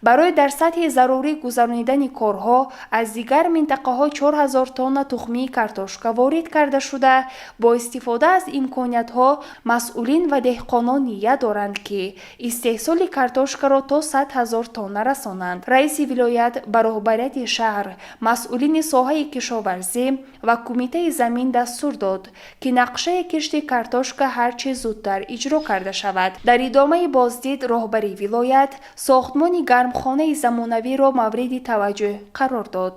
Барои дар сатҳи зарурӣ гузаронидани корҳо аз дигар минтақаҳо 4000 тонна тухмии картошка ворид карда шуда, бо истифода аз имкониятҳо масъулин ва деҳқонон ният доранд, ки истеҳсоли картошкаро то 100 ҳазор тонна расонанд. Раиси вилоят ба роҳбарияти шаҳр, масъулини соҳаи кишоварзӣ ва кумитаи замин дастур дод, ки нақшаи кишти картошка ҳарчи зудтар иҷро карда шавад. Дар идомаи боздид роҳбари вилоят сохтмони гармхонаи замонавиро мавриди таваҷҷӯҳ қарор дод.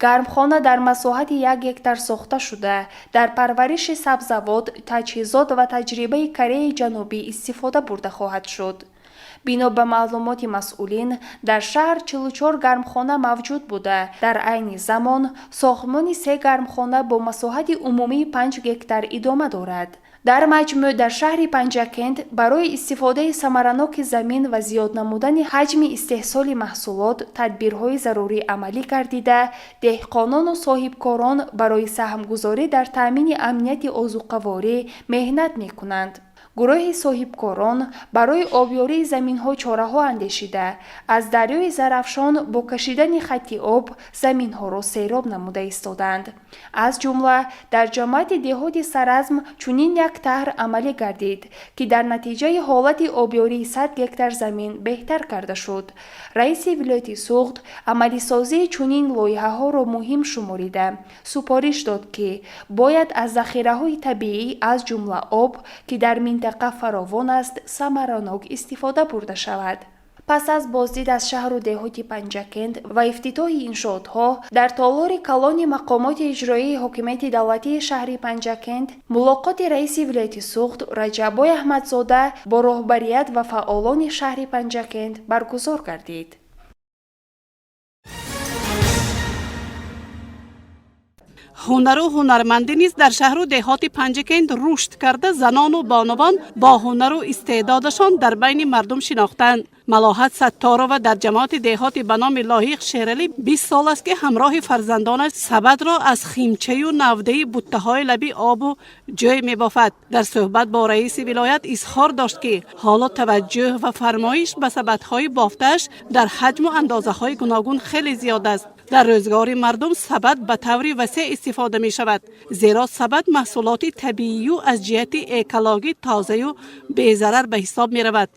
Гармхона дар масоҳати 1 гектар сохта шуда, дар парвариши сабзавот, таҷҳизот ва таҷрибаи Кореяи Ҷанубӣ истифода бурда хоҳад шуд. Бино ба маълумоти масъулин, дар шаҳр 44 гармхона мавҷуд буда, дар айни замон сохтмони се гармхона бо масоҳати умумии 5 гектар идома дорад. Дар маҷмӯъ дар шаҳри Панҷакент барои истифодаи самараноки замин ва зиёд намудани ҳаҷми истеҳсоли маҳсулот тадбирҳои зарурӣ амалӣ гардида, деҳқонону соҳибкорон барои саҳмгузорӣ дар таъмини амнияти озуқаворӣ меҳнат мекунанд. Гурӯҳи соҳибкорон барои обёрии заминҳо чораҳо андешида, аз дарёи Зарафшон бо кашидани хатти об заминҳоро сероб намуда истодаанд. Аз ҷумла дар ҷамоати деҳоти Саразм чунин як таҳр амалӣ гардид, ки дар натиҷаи ҳолати обёрии 100 гектар замин беҳтар карда шуд. Раиси вилояти Суғд амалисозии чунин лоиҳаҳоро муҳим шуморида, супориш дод, ки бояд аз захираҳои табиӣ, аз ҷумла об, ки дар минтақа фаровон аст, самаранок истифода бурда шавад. Пас аз боздид аз шаҳру деҳоти Панҷакент ва ифтитоҳи иншоотҳо дар толори калони мақомоти иҷроии ҳокимияти давлатии шаҳри Панҷакент мулоқоти раиси вилояти Суғд Раҷаббой Аҳмадзода бо роҳбарият ва фаъолони шаҳри Панҷакент баргузор гардид. Ҳунару ҳунармандӣ низ дар шаҳру деҳоти Панҷакент рушд карда, занону бонувон бо ҳунару истеъдодашон дар байни мардум шинохтанд. Малоҳат Сатторова дар ҷамоати деҳоти ба номи Лоиқ Шералӣ 20 сол аст, ки ҳамроҳи фарзандонаш сабадро аз химчаю навдаи буттаҳои лаби обу ҷӯй мебофад. Дар суҳбат бо раиси вилоят изҳор дошт, ки ҳоло таваҷҷӯҳ ва фармоиш ба сабадҳои бофтааш дар ҳаҷму андозаҳои гуногун хеле зиёд аст. Дар рӯзгори мардум сабад ба таври васеъ истифода мешавад, зеро сабад маҳсулоти табиию аз ҷиҳати экологӣ тозаю безарар ба ҳисоб меравад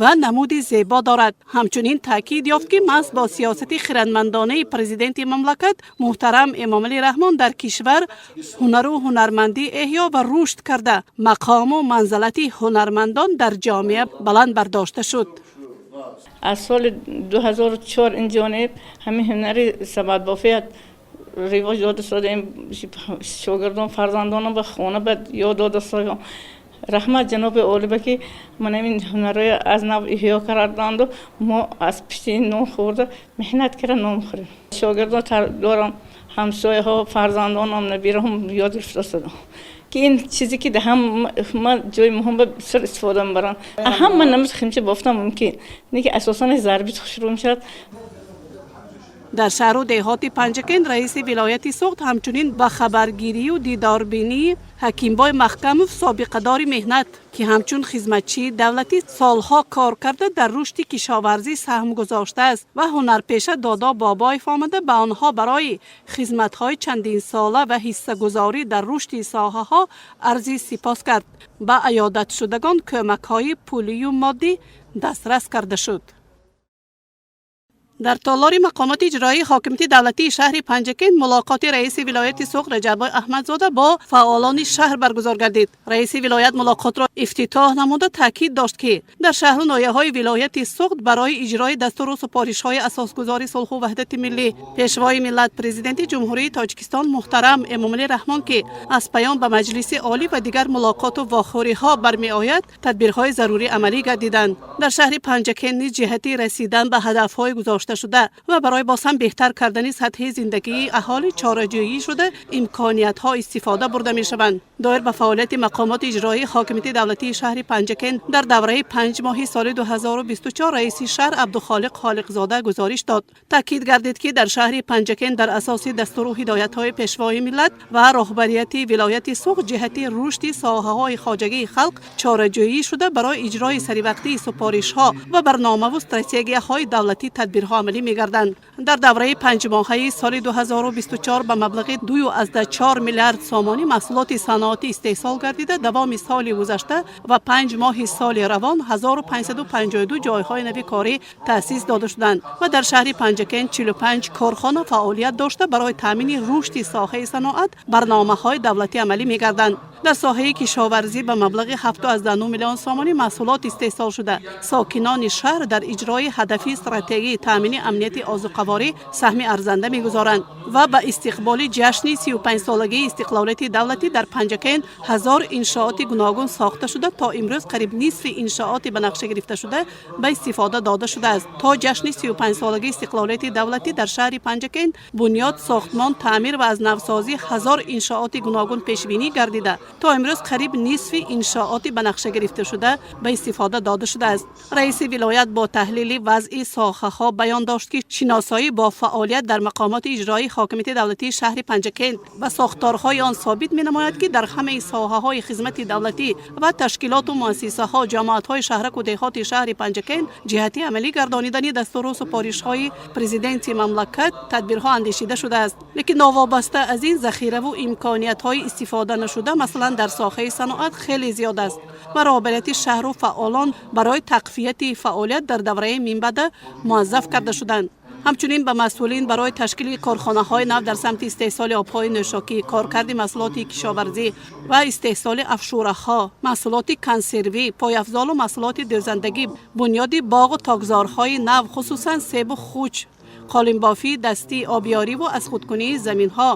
ва намуди зебо дорад. Ҳамчунин таъкид ёфт, ки маҳз бо сиёсати хирадмандонаи президенти мамлакат муҳтарам Эмомалӣ Раҳмон дар кишвар ҳунару ҳунармандӣ эҳё ва рушд карда, мақому манзалати ҳунармандон дар ҷомеа баланд бардошта шуд. Аз соли 2004 ин ҷониб ҳамин ҳунари сабадбофият ривоҷ дода шудаем. Шогирдон, фарзандонам ба хона ба ёд дода шудам. Раҳмат ҷаноби олиба, ки ман ҳамин ҳунарҳои аз нав эҳё карданду мо аз пишти ин нон хӯрда, меҳнат карда нон хӯрем. Шогирдон дорам, ҳамсояҳо, фарзандонам, набираҳам ёд гирифта шудам, ки ин чизе ки ҳама ҷои муҳим ба бисёр истифода мебаранд. Ҳама намуд химча бофта мумкин не, ки асосан зарби хушрӯ мешавад. Дар шаҳру деҳоти Панҷакент раиси вилояти Суғд ҳамчунин ба хабаргирию дидорбинии Ҳакимбой Маҳкамов, собиқадори меҳнат, ки ҳамчун хизматчии давлатӣ солҳо кор карда, дар рушди кишоварзӣ саҳм гузоштааст, ва ҳунарпеша Додо Бобоев омада, ба онҳо барои хизматҳои чандинсола ва ҳиссагузорӣ дар рушди соҳаҳо арзи сипос кард. Ба аёдатшудагон кӯмакҳои пулию моддӣ дастрас карда шуд. Дар толори мақомоти иҷроии ҳокимияти давлатии шаҳри Панҷакент мулоқоти раиси вилояти Суғд Раҷаббой Аҳмадзода бо фаъолони шаҳр баргузор гардид. Раиси вилоят мулоқотро ифтитоҳ намуда, таъкид дошт, ки дар шаҳру ноҳияҳои вилояти Суғд барои иҷрои дастуру супоришҳои асосгузори сулҳу ваҳдати миллӣ, Пешвои миллат, Президенти Ҷумҳурии Тоҷикистон муҳтарам Эмомалӣ Раҳмон, ки аз паём ба Маҷлиси Олӣ ва дигар мулоқоту вохӯриҳо бармеояд, тадбирҳои зарурӣ амалӣ гардиданд. Дар шаҳри Панҷакент низ ҷиҳати расидан ба ҳадафҳои гузошташуда ва барои боз ҳам беҳтар кардани сатҳи зиндагии аҳолӣ чораҷӯӣ шуда, имкониятҳо истифода бурда мешаванд. Доир ба фаъолияти мақомоти иҷроии ҳокимияти давлатии шаҳри Панҷакент дар давраи 5 моҳи соли 2024 раиси шаҳр Абдухолиқ Холиқзода гузориш дод. Таъкид гардид, ки дар шаҳри Панҷакент дар асоси дастуру ҳидоятҳои Пешвои миллат ва роҳбарияти вилояти Суғд ҷиҳати рушди соҳаҳои хоҷагии халқ чораҷӯӣ шуда, барои иҷрои саривақтии супоришҳо ва барномаву стратегияҳои давлатӣ тадбирҳо амалӣ мегарданд. Дар давраи панҷмоҳаи соли 2024 ба маблағи 2,4 миллиард сомонӣ маҳсулоти саноатӣ истеҳсол гардида, давоми соли гузашта ва 5 моҳи соли равон 1552 ҷойҳои нави корӣ таъсис дода шуданд ва дар шаҳри Панҷакент 45 корхона фаъолият дошта, барои таъмини рушди соҳаи саноат барномаҳои давлатӣ амалӣ мегарданд. Дар соҳаи кишоварзӣ ба маблағи 7,9 миллион сомонӣ маҳсулот истеҳсол шуда, сокинони шаҳр дар иҷрои ҳадафи стратегии таъмини амнияти озуқаворӣ саҳми арзанда мегузоранд ва ба истиқболи ҷашни 35-солагии истиқлолияти давлатӣ дар Панҷакент 1000 иншооти гуногун сохта шуда, то имрӯз қариб нисфи иншооти ба нақша гирифташуда ба истифода дода шудааст. То ҷашни 35-солагии истиқлолияти давлатӣ дар шаҳри Панҷакент бунёд, сохтмон, таъмир ва аз навсозӣ 1000 иншооти гуногун пешбинӣ гардида, то имрӯз қариб нисфи иншооти ба нақша гирифташуда ба истифода дода шудааст. Раиси вилоят бо таҳлили вазъи соҳаҳо баён дошт, ки шиносоӣ бо фаъолият дар мақомоти иҷроии ҳокимияти давлатии шаҳри Панҷакент ва сохторҳои он собит менамояд, ки дар ҳамаи соҳаҳои хизмати давлатӣ ва ташкилоту муассисаҳо, ҷамоатҳои шаҳраку деҳоти шаҳри Панҷакент ҷиҳати амалӣ гардонидани дастуру супоришҳои президенти мамлакат тадбирҳо андешида шудааст. Лекин новобаста аз ин, захираву имкониятҳои истифода нашуда, масалан дар соҳаи саноат, хеле зиёд аст ва роҳбарияти шаҳру фаъолон барои тақвияти фаъолият дар давраи минбаъда муваззаф карда шуданд. Ҳамчунин ба масъулин барои ташкили корхонаҳои нав дар самти истеҳсоли обҳои нӯшокӣ, коркарди маҳсулоти кишоварзӣ ва истеҳсоли афшураҳо, маҳсулоти консервӣ, пойафзолу маҳсулоти дӯзандагӣ, бунёди боғу токзорҳои нав, хусусан себу хуч, қолинбофии дастӣ, обёриву аз худкунии заминҳо,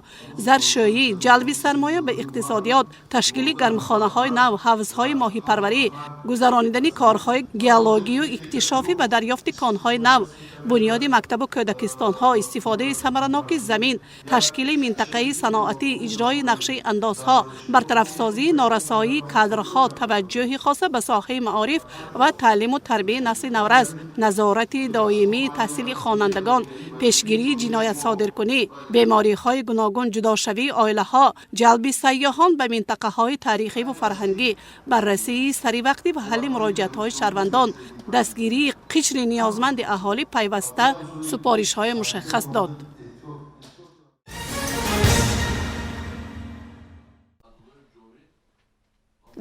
заршӯӣ, ҷалби сармоя ба иқтисодиёт, ташкили гармхонаҳои нав, ҳавзҳои моҳипарварӣ, гузаронидани корҳои геологию иктишофӣ ва дарёфти конҳои нав. Бунёди мактабу кӯдакистонҳо, истифодаи самараноки замин, ташкили минтақаи саноатӣ, иҷрои нақшаи андозҳо, бартарафсозии норасоии кадрҳо, таваҷҷӯҳи хоса ба соҳаи маориф ва таълиму тарбияи насли наврас, назорати доимии таҳсили хонандагон, пешгирии ҷиноятсодиркунӣ, бемориҳои гуногун, ҷудошавии оилаҳо, ҷалби сайёҳон ба минтақаҳои таърихиву фарҳангӣ, баррасии саривақтӣ ва ҳалли муроҷиатҳои шаҳрвандон, дастгирии қишри ниёзманди аҳолӣ пайваста супоришҳои мушаххас дод.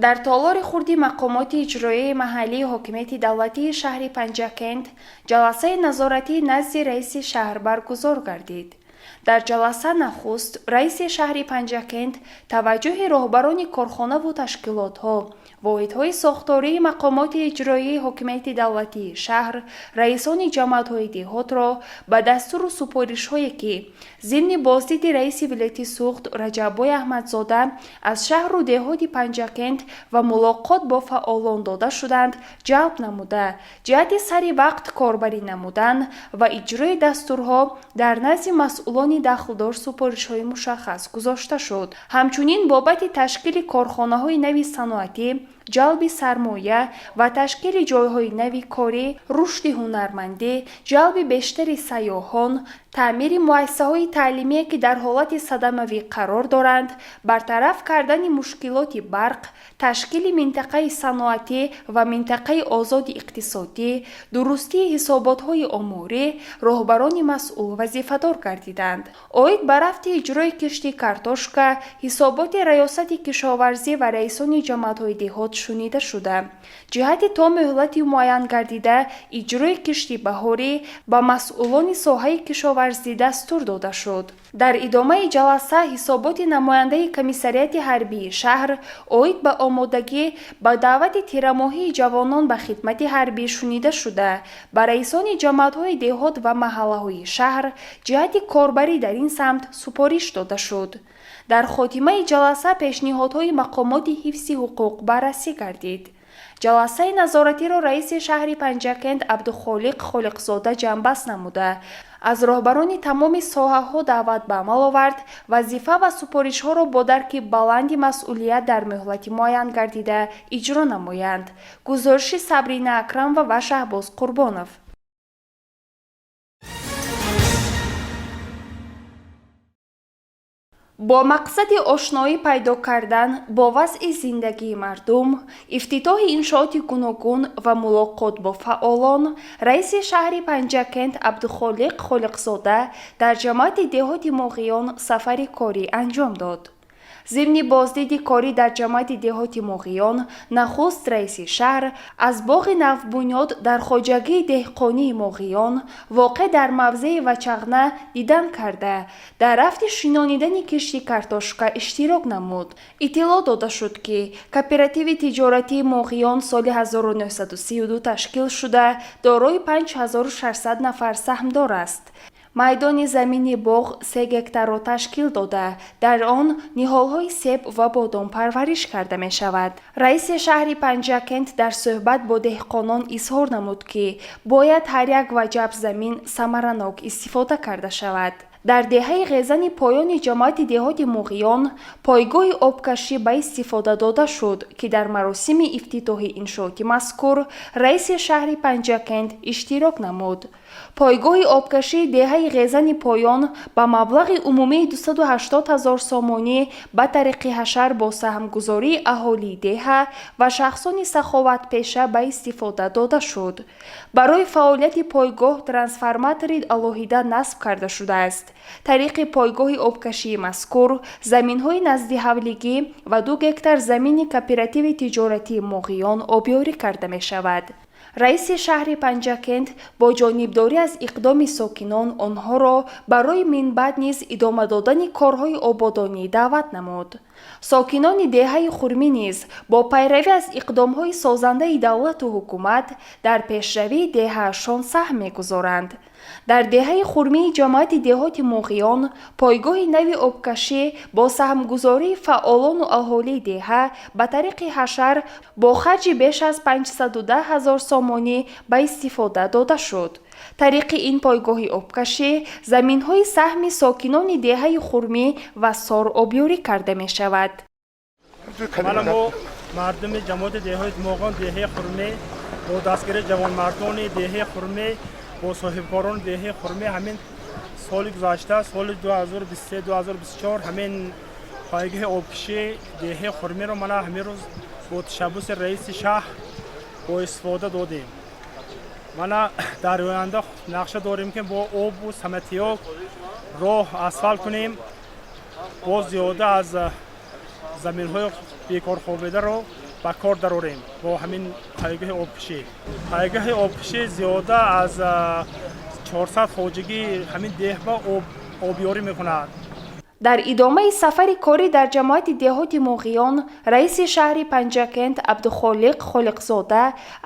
Дар толори хурди мақомоти иҷроияи маҳаллии ҳокимияти давлатии шаҳри Панҷакент ҷаласаи назоратӣ назди раиси шаҳр баргузор гардид. Дар ҷаласа нахуст раиси шаҳри Панҷакент таваҷҷӯҳи роҳбарони корхонаву ташкилотҳо, воҳидҳои сохтории мақомоти иҷроияи ҳокимияти давлатии шаҳр, раисони ҷамоатҳои деҳотро ба дастуру супоришҳое, ки зимни боздиди раиси вилояти Суғд Раҷаббой Аҳмадзода аз шаҳру деҳоти Панҷакент ва мулоқот бо фаъолон дода шуданд, ҷалб намуда, ҷиҳати сари вақт корбарӣ намудан ва иҷрои дастурҳо дар назди масъулони дахлдор супоришҳои мушаххас гузошта шуд. Ҳамчунин бобати ташкили корхонаҳои нави саноатӣ, ҷалби сармоя ва ташкили ҷойҳои нави корӣ, рушди ҳунармандӣ, ҷалби бештари сайёҳон, таъмири муассисаҳои таълимие, ки дар ҳолати садамавӣ қарор доранд, бартараф кардани мушкилоти барқ, ташкили минтақаи саноатӣ ва минтақаи озоди иқтисодӣ, дурустии ҳисоботҳои оморӣ роҳбарони масъул вазифадор гардиданд. Оид ба рафти иҷрои кишти картошка, ҳисоботи Раёсати кишоварзӣ ва раисони ҷамоатҳои деҳот шунида шуда, ҷиҳати то муҳлати муайян гардида иҷрои кишти баҳорӣ ба масъулони соҳаи кишоварзӣ дастур дода шуд. Дар идомаи ҷаласа ҳисоботи намояндаи комиссариати ҳарбии шаҳр оид ба омодагӣ ба даъвати тирамоҳии ҷавонон ба хидмати ҳарбӣ шунида шуда, ба раисони ҷамоатҳои деҳот ва маҳаллаҳои шаҳр ҷиҳати корбарӣ дар ин самт супориш дода шуд. Дар хотимаи ҷаласа пешниҳодҳои мақомоти ҳифзи ҳуқуқ баррасӣ гардид. Ҷаласаи назоратиро раиси шаҳри Панҷакент Абдухолиқ Холиқзода ҷамъбаст намуда, аз роҳбарони тамоми соҳаҳо даъват ба амал овард вазифа ва супоришҳоро бо дарки баланди масъулият дар муҳлати муайян гардида иҷро намоянд. Гузориши Сабрина Акрамова ва Шаҳбоз Қурбонов. Бо мақсади ошноӣ пайдо кардан бо вазъи зиндагии мардум, ифтитоҳи иншооти гуногун ва мулоқот бо фаъолон, раиси шаҳри Панҷакент Абдухолиқ Холиқзода дар ҷамоати деҳоти Моғиён сафари корӣ анҷом дод. Зимни боздиди корӣ дар ҷамоати деҳоти Моғиён нахуст раиси шаҳр аз боғи навбунёд дар хоҷагии деҳқонии Моғиён воқеъ дар мавзеи Вачағна дидан карда, дар рафти шинонидани кишти картошка иштирок намуд. Иттилоъ дода шуд, ки кооперативи тиҷоратии Моғиён соли 1932 ташкил шуда, дорои 5600 нафар саҳмдор аст. Майдони замини боғ 3 гектарро ташкил дода, дар он ниҳолҳои себ ва бодом парвариш карда мешавад. Раиси шаҳри Панҷакент дар суҳбат бо деҳқонон изҳор намуд, ки бояд ҳар як ваҷаб замин самаранок истифода карда шавад. Дар деҳаи Ғезани поёни ҷамоати деҳоти Моғиён пойгоҳи обкашӣ ба истифода дода шуд, ки дар маросими ифтитоҳи иншооти мазкур раиси шаҳри Панҷакент иштирок намуд. Пойгоҳи обкашии деҳаи Ғезани поён ба маблағи умумии 280 ҳазор сомонӣ ба тариқи ҳашар бо саҳмгузории аҳолии деҳа ва шахсони саховатпеша ба истифода дода шуд. Барои фаъолияти пойгоҳ трансформатори алоҳида насб карда шудааст. Тариқи пойгоҳи обкашии мазкур заминҳои наздиҳавлигӣ ва 2 гектар замини кооперативи тиҷоратии Моғиён обёрӣ карда мешавад. Раиси шаҳри Панҷакент бо ҷонибдорӣ аз иқдоми сокинон онҳоро барои минбаъд низ идома додани корҳои ободонӣ даъват намуд. Сокинони деҳаи Хурмӣ низ бо пайравӣ аз иқдомҳои созандаи давлату ҳукумат дар пешравии деҳаашон саҳм мегузоранд. Дар деҳаи Хурмии ҷамоати деҳоти Моғиён пойгоҳи нави обкашӣ бо саҳмгузории фаъолону аҳолии деҳа ба тариқи ҳашар бо харҷи беш аз 510 ҳазор сомонӣ сомонӣ ба истифода дода шуд. Тариқи ин пойгоҳи обкашӣ заминҳои саҳми сокинони деҳаи Хурмӣ ва Сор обёрӣ карда мешавад. Мана, мо мардуми ҷамоати деҳаи Моғон, деҳаи Хурмӣ, бо дастгирии ҷавонмардони деҳаи Хурмӣ, бо соҳибкорони деҳаи Хурмӣ ҳамин соли гузашта, соли 2023-2024, ҳамин пойгоҳи обкишии деҳаи Хурмиро мана ҳамин рӯз бо ташаббуси раиси шаҳр бо истифода додем. Мана, дар оянда нақша дорем, ки бо обу самотёк роҳ асфалт кунем, боз зиёда аз заминҳои бекорхобидаро ба кор дарорем бо ҳамин пойгоҳи обкишӣ. Пойгоҳи обкишӣ зиёда аз 400 хоҷагии ҳамин деҳ ба обёрӣ мекунад. Дар идомаи сафари корӣ дар ҷамоати деҳоти Моғиён раиси шаҳри Панҷакент Абдухолиқ Холиқзода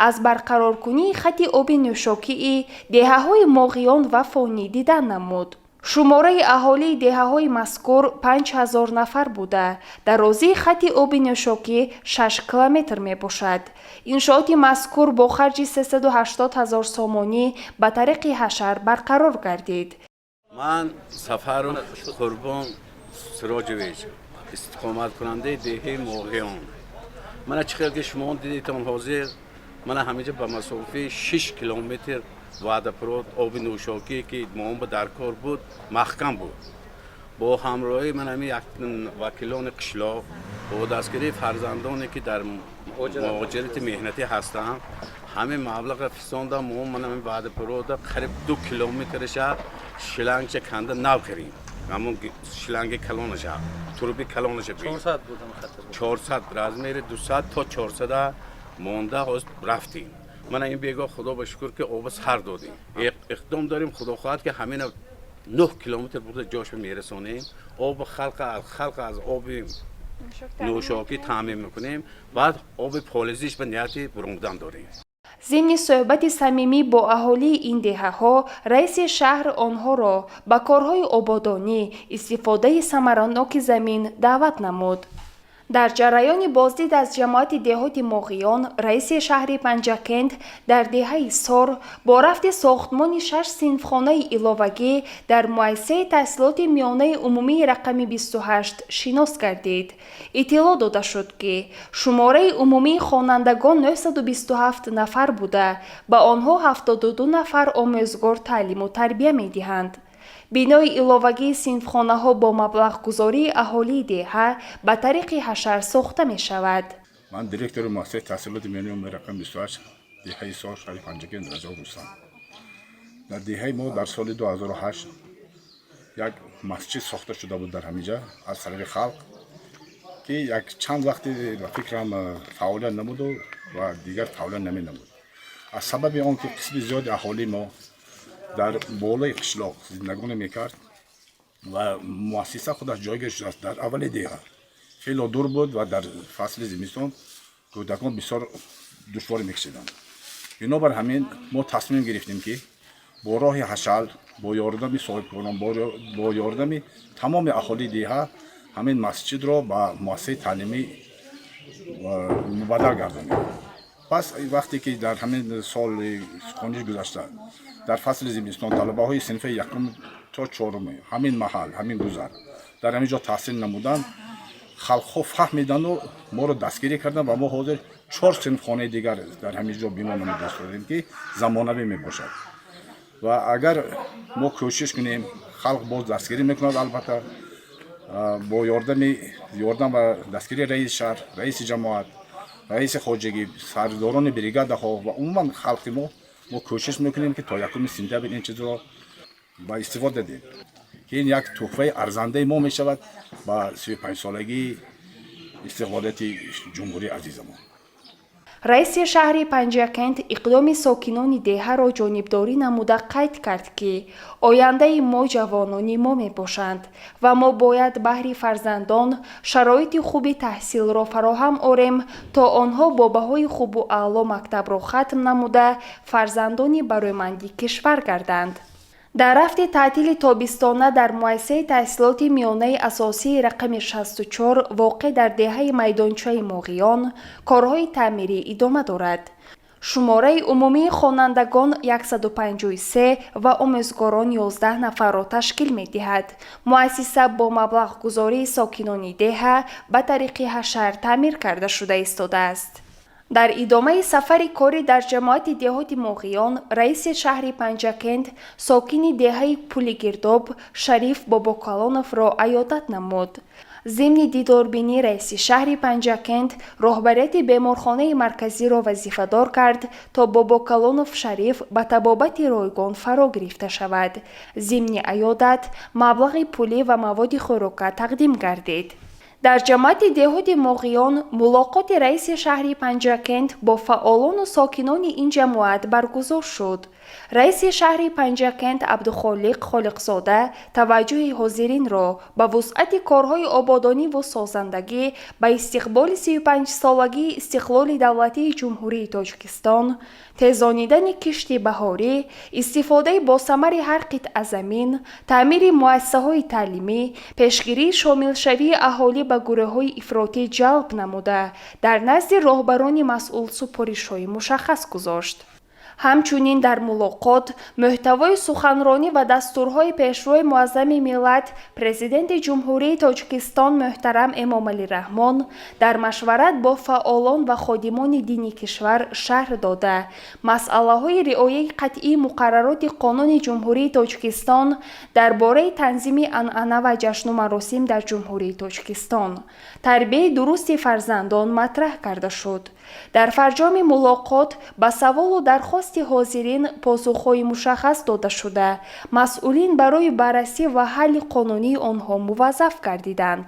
аз барқароркунии хати оби нӯшокии деҳаҳои Моғиён ва Фонӣ дидан намуд. Шумораи аҳолии деҳаҳои мазкур 5000 нафар буда, дарозии хати оби нӯшокӣ 6 километр мебошад. Иншооти мазкур бо харҷи 380 ҳазор сомонӣ ба тариқи ҳашар барқарор гардид. Ман Сафаров Қурбон Сироҷевич, истиқоматкунандаи деҳаи Моғиён. Мана, чӣ хел ки шумо дидетон, ҳозир мана ҳаминҷа ба масофаи 6 километр водопровод оби нӯшокӣ, ки моба дар кор буд, маҳкам буд. Бо ҳамроҳии ман ҳамин вакилони қишлоқ, бо дастгирии фарзандоне, ки дар муҳоҷирати меҳнатӣ ҳастанд, ҳамин маблағро фисондам. Мо ман ҳамин водопровод а қариб 2 километраша шлангча канда нав кардем. Ҳамон шланги калонаша, труби калонаша, 400 размери, 200 то 400 монда, ҳоз рафтем. Мана ин бегоҳ, худо ба шукр, ки оба сар додем. Иқдом дорем, худо хоҳад, ки ҳамина 9 километр бурда ҷошба мерасонем. Оби халқ аз оби нӯшокӣ таъмин мекунем, баъд оби полезиш ба нияти бурундан дорем. Зимни суҳбати самимӣ бо аҳолии ин деҳаҳо раиси шаҳр онҳоро ба корҳои ободонӣ, истифодаи самараноки замин даъват намуд. Дар ҷараёни боздид аз ҷамоати деҳоти Моғиён раиси шаҳри Панҷакент дар деҳаи Сор бо рафти сохтмони шаш синфхонаи иловагӣ дар муассисаи таҳсилоти миёнаи умумии рақами 28 шинос гардид. Иттилоъ дода шуд, ки шумораи умумии хонандагон 927 нафар буда, ба онҳо 72 нафар омӯзгор таълиму тарбия медиҳанд. Бинои иловагии синфхонаҳо бо маблағгузории аҳолии деҳа ба тариқи ҳашар сохта мешавад. Ман директори муассисаи таҳсилоти миёнаи умумии рақами 28 деҳаи Сор, шаҳри Панҷакент, Раҷаб Рустам. Дар деҳаи мо дар соли 2008 як масҷид сохта шуда буд дар ҳаминҷа аз тарафи халқ, ки як чанд вақте, ба фикрам, фаъолият намуду ва дигар фаъолият наменамуд, аз сабаби он ки қисми зиёди аҳолии мо дар болои қишлоқ зиндагонӣ мекард ва муассиса худаш ҷойгир шудааст дар аввали деҳа, хело дур буд ва дар фасли зимистон кӯдакон бисёр душворӣ мекашиданд. Бинобар ҳамин мо тасмим гирифтем, ки бо роҳи ҳашал, бо ёрдами соҳибкорон, бо ёрдами тамоми аҳолии деҳа ҳамин масҷидро ба муассисаи таълимӣ мубаддал гардонем. Пас вақте ки дар ҳамин соли хониш гузашта дар фасли зимистон талабаҳои синфи якум то чорум ҳамин маҳал, ҳамин гузар дар ҳамин ҷо таҳсил намуданд, халқҳо фаҳмиданду моро дастгирӣ карданд ва мо ҳозир чор синфхонаи дигар дар ҳамин ҷо бино намуда истодем, ки замонавӣ мебошад. Ва агар мо кӯшиш кунем, халқ боз дастгирӣ мекунад. Албатта, бо ёрдами ёрдам ва дастгирии раиси шаҳр, раиси ҷамоат, раиси хоҷагӣ, сардорони бригадаҳо ва умуман халқи мо, мо кӯшиш мекунем, ки то 1 сентябр ин чизро ба истифода диҳем, ки ин як туҳфаи арзандаи мо мешавад ба 35-солагии истиқлолияти ҷумҳурии азизамон. Раиси шаҳри Панҷакент иқдоми сокинони деҳаро ҷонибдорӣ намуда, қайд кард, ки ояндаи мо ҷавонони мо мебошанд ва мо бояд баҳри фарзандон шароити хуби таҳсилро фароҳам орем, то онҳо бо баҳои хубу аъло мактабро хатм намуда, фарзандони барои кишвар гарданд. Дар рафти таътили тобистона дар муассисаи таҳсилоти миёнаи асосии рақами 64, воқеъ дар деҳаи Майдончаи Моғиён, корҳои таъмирӣ идома дорад. Шумораи умумии хонандагон 153 ва омӯзгорон 11 нафарро ташкил медиҳад. Муассиса бо маблағгузории сокинони деҳа ба тариқи ҳашар таъмир карда шуда истодааст. Дар идомаи сафари корӣ дар ҷамоати деҳоти Моғиён, раиси шаҳри Панҷакент сокини деҳаи Пулигирдоб Шариф Бобокалоновро аёдат намуд. Зимни дидорбинӣ раиси шаҳри Панҷакент роҳбарияти беморхонаи марказиро вазифадор кард, то Бобокалонов Шариф ба табобати ройгон фаро гирифта шавад. Зимни аёдат маблағи пулӣ ва маводи хӯрока тақдим гардид. Дар ҷамоати деҳоти Моғиён мулоқоти раиси шаҳри Панҷакент бо фаъолону сокинони ин ҷамоат баргузор шуд. Раиси шаҳри Панҷакент Абдухолиқ Холиқзода таваҷҷӯҳи ҳозиринро ба вусъати корҳои ободониву созандагӣ ба истиқболи 35-солагии истиқлоли давлатии Ҷумҳурии Тоҷикистон, тезонидани кишти баҳорӣ, истифодаи босамари ҳар қитъа замин, таъмири муассисаҳои таълимӣ, пешгирии шомилшавии аҳолӣ ба гурӯҳҳои ифротӣ ҷалб намуда, дар назди роҳбарони масъул супоришҳои мушаххас гузошт. Ҳамчунин дар мулоқот мӯҳтавои суханронӣ ва дастурҳои Пешвои Муаззами миллат, Президенти Ҷумҳурии Тоҷикистон муҳтарам Эмомалӣ Раҳмон дар машварат бо фаъолон ва ходимони дини кишвар шарҳ дода, масъалаҳои риояи қатъии муқаррароти Қонуни Ҷумҳурии Тоҷикистон дар бораи танзими анъана ва ҷашну маросим дар Ҷумҳурии Тоҷикистон, тарбияи дурусти фарзандон матраҳ карда шуд. Дар фарҷоми мулоқот ба саволу дархости ҳозирин посухҳои мушаххас дода шуда, масъулин барои баррасӣ ва ҳалли қонунии онҳо муваззаф гардиданд.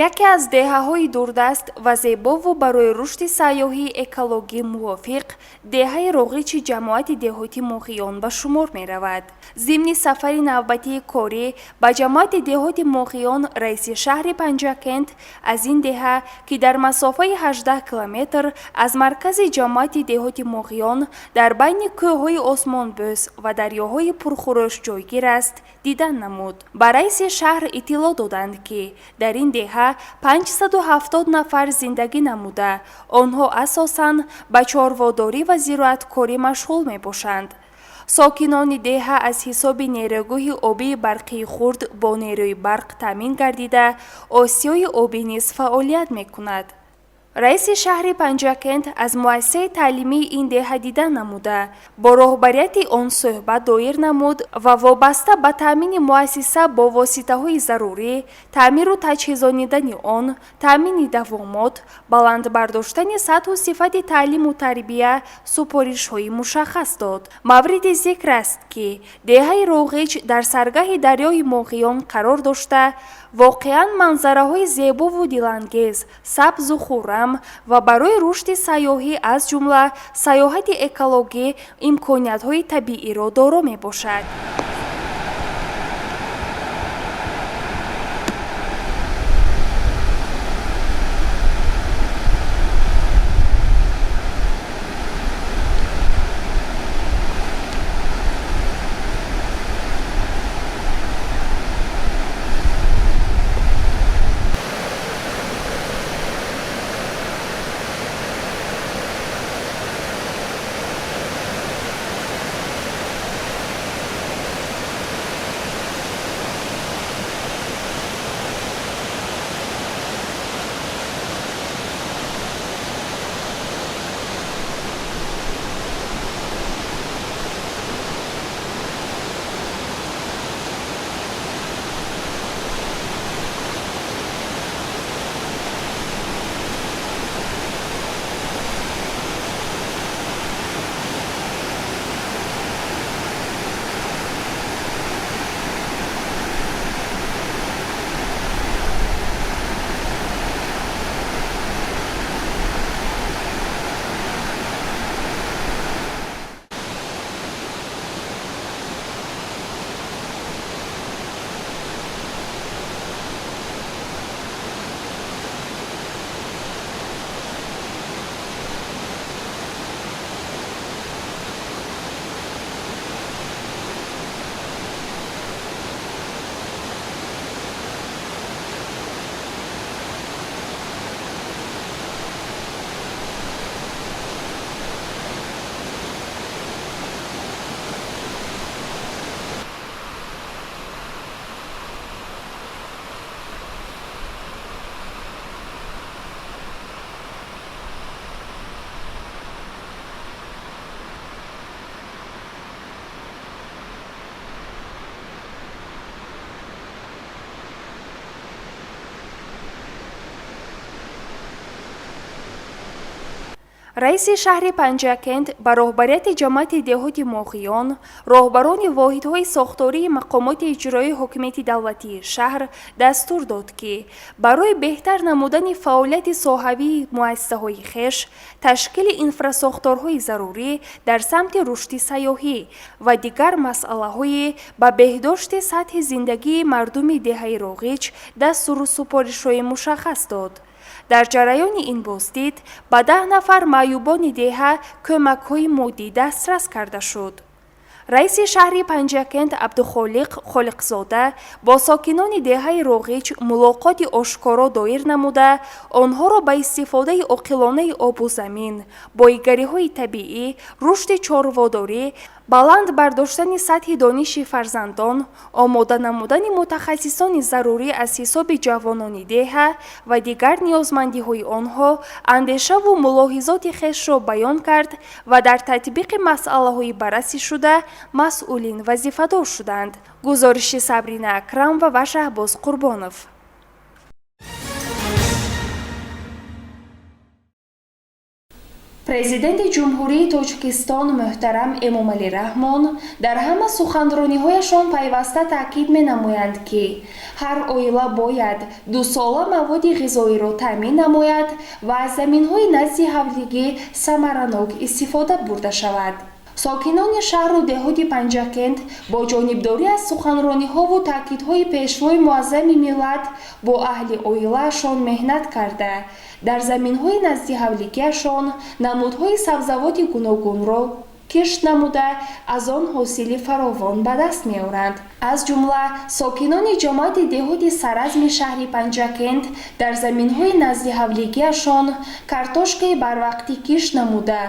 Яке аз деҳаҳои дурдаст ва зебову барои рушди сайёҳии экологӣ мувофиқ деҳаи Роғичи ҷамоати деҳоти Моғиён ба шумор меравад. Зимни сафари навбатии корӣ ба ҷамоати деҳоти Моғиён раиси шаҳри Панҷакент аз ин деҳа, ки дар масофаи 18 километр аз маркази ҷамоати деҳоти Моғиён дар байни кӯҳҳои осмонбӯс ва дарёҳои пурхурӯш ҷойгир аст, дидан намуд. Ба раиси шаҳр иттилоъ доданд, ки дар ин деҳа 570 нафар зиндагӣ намуда, онҳо асосан ба чорводорӣ ва зироаткорӣ машғул мебошанд. Сокинони деҳа аз ҳисоби нерӯгоҳи обии барқии хурд бо нерӯи барқ таъмин гардида, осиёи обӣ низ фаъолият мекунад. Раиси шаҳри Панҷакент аз муассисаи таълимии ин деҳа дидан намуда, бо роҳбарияти он суҳбат доир намуд ва вобаста ба таъмини муассиса бо воситаҳои зарурӣ, таъмиру таҷҳизонидани он, таъмини давомот, баланд бардоштани сатҳу сифати таълиму тарбия супоришҳои мушаххас дод. Мавриди зикр аст, ки деҳаи Роғич дар саргаҳи дарёи Моғиён қарор дошта, воқеан манзараҳои зебову дилангез, сабзу хуррам ва барои рушди сайёҳӣ, аз ҷумла сайёҳати экологӣ, имкониятҳои табииро доро мебошад. Раиси шаҳри Панҷакент ба роҳбарияти ҷамоати деҳоти Моғиён, роҳбарони воҳидҳои сохтории мақомоти иҷроии ҳокимияти давлатии шаҳр дастур дод, ки барои беҳтар намудани фаъолияти соҳавии муассисаҳои хеш, ташкили инфрасохторҳои зарурӣ дар самти рушди сайёҳӣ ва дигар масъалаҳои ба беҳдошти сатҳи зиндагии мардуми деҳаи Роғич дастуру супоришҳои мушаххас дод. Дар ҷараёни ин боздид ба 10 нафар маъюбони деҳа кӯмакҳои моддӣ дастрас карда шуд. Раиси шаҳри Панҷакент Абдухолиқ Холиқзода бо сокинони деҳаи Роғич мулоқоти ошкоро доир намуда, онҳоро ба истифодаи оқилонаи обу замин, боигариҳои табиӣ, рушди чорводорӣ, баланд бардоштани сатҳи дониши фарзандон, омода намудани мутахассисони зарурӣ аз ҳисоби ҷавонони деҳа ва дигар ниёзмандиҳои онҳо андешаву мулоҳизоти хешро баён кард ва дар татбиқи масъалаҳои баррасӣшуда масъулин вазифадор шуданд. Гузориши Сабрина Акрамова ва Шаҳбоз Қурбонов. Президенти Ҷумҳурии Тоҷикистон муҳтарам Эмомалӣ Раҳмон дар ҳама суханрониҳояшон пайваста таъкид менамоянд, ки ҳар оила бояд дусола маводи ғизоиро таъмин намояд ва аз заминҳои назди ҳавлигӣ самаранок истифода бурда шавад. Сокинони шаҳру деҳоти Панҷакент бо ҷонибдорӣ аз суханрониҳову таъкидҳои Пешвои муаззами миллат бо аҳли оилаашон меҳнат карда, дар заминҳои назди ҳавлигиашон намудҳои сабзавоти гуногунро кишт намуда, аз он ҳосили фаровон ба даст меоранд. Аз ҷумла сокинони ҷамоати деҳоти Саразми шаҳри Панҷакент дар заминҳои назди ҳавлигиашон картошкаи барвақтӣ кишт намуда,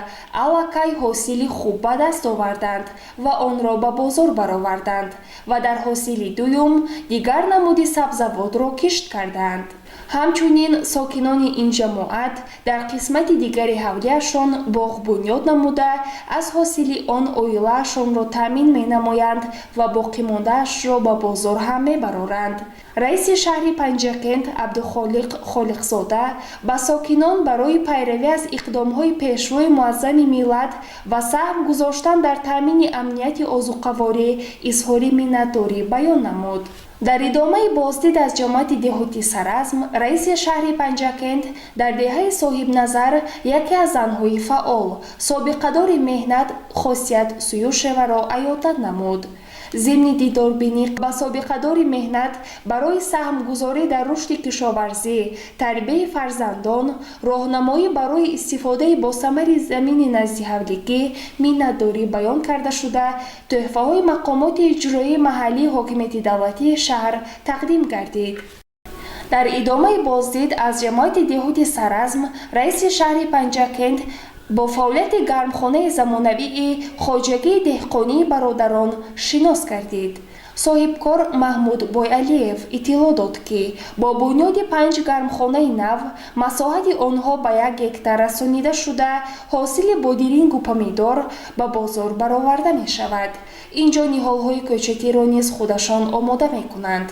аллакай ҳосили хуб ба даст оварданд ва онро ба бозор бароварданд ва дар ҳосили дуюм дигар намуди сабзавотро кишт кардаанд. Ҳамчунин сокинони ин ҷамоат дар қисмати дигари ҳавлиашон боғ бунёд намуда, аз ҳосили он оилаашонро таъмин менамоянд ва боқимондаашро ба бозор ҳам мебароранд. Раиси шаҳри Панҷакент Абдухолиқ Холиқзода ба сокинон барои пайравӣ аз иқдомҳои Пешвои муаззами миллат ва саҳм гузоштан дар таъмини амнияти озуқаворӣ изҳори миннатдорӣ баён намуд. Дар идомаи боздид аз ҷамоати деҳоти Саразм, раиси шаҳри Панҷакент дар деҳаи Соҳибназар яке аз занҳои фаъол, собиқадори меҳнат Хосият Суюшеваро аёдат намуд. Зимни дидорбинӣ ба собиқадори меҳнат барои саҳмгузорӣ дар рушди кишоварзӣ, тарбияи фарзандон, роҳнамоӣ барои истифодаи босамари замини наздиҳавлигӣ миннатдорӣ баён карда шуда, тӯҳфаҳои мақомоти иҷроии маҳаллии ҳокимияти давлатии шаҳр тақдим гардид. Дар идомаи боздид аз ҷамоати деҳоти Саразм, раиси шаҳри Панҷакент бо фаъолияти гармхонаи замонавии хоҷагии деҳқонии бародарон шинос гардид. Соҳибкор Маҳмуд Бойалиев иттилоъ дод, ки бо бунёди панҷ гармхонаи нав масоҳати онҳо ба 1 гектар расонида шуда, ҳосили бодирингу помидор ба бозор бароварда мешавад. Инҷо ниҳолҳои кӯчатиро низ худашон омода мекунанд.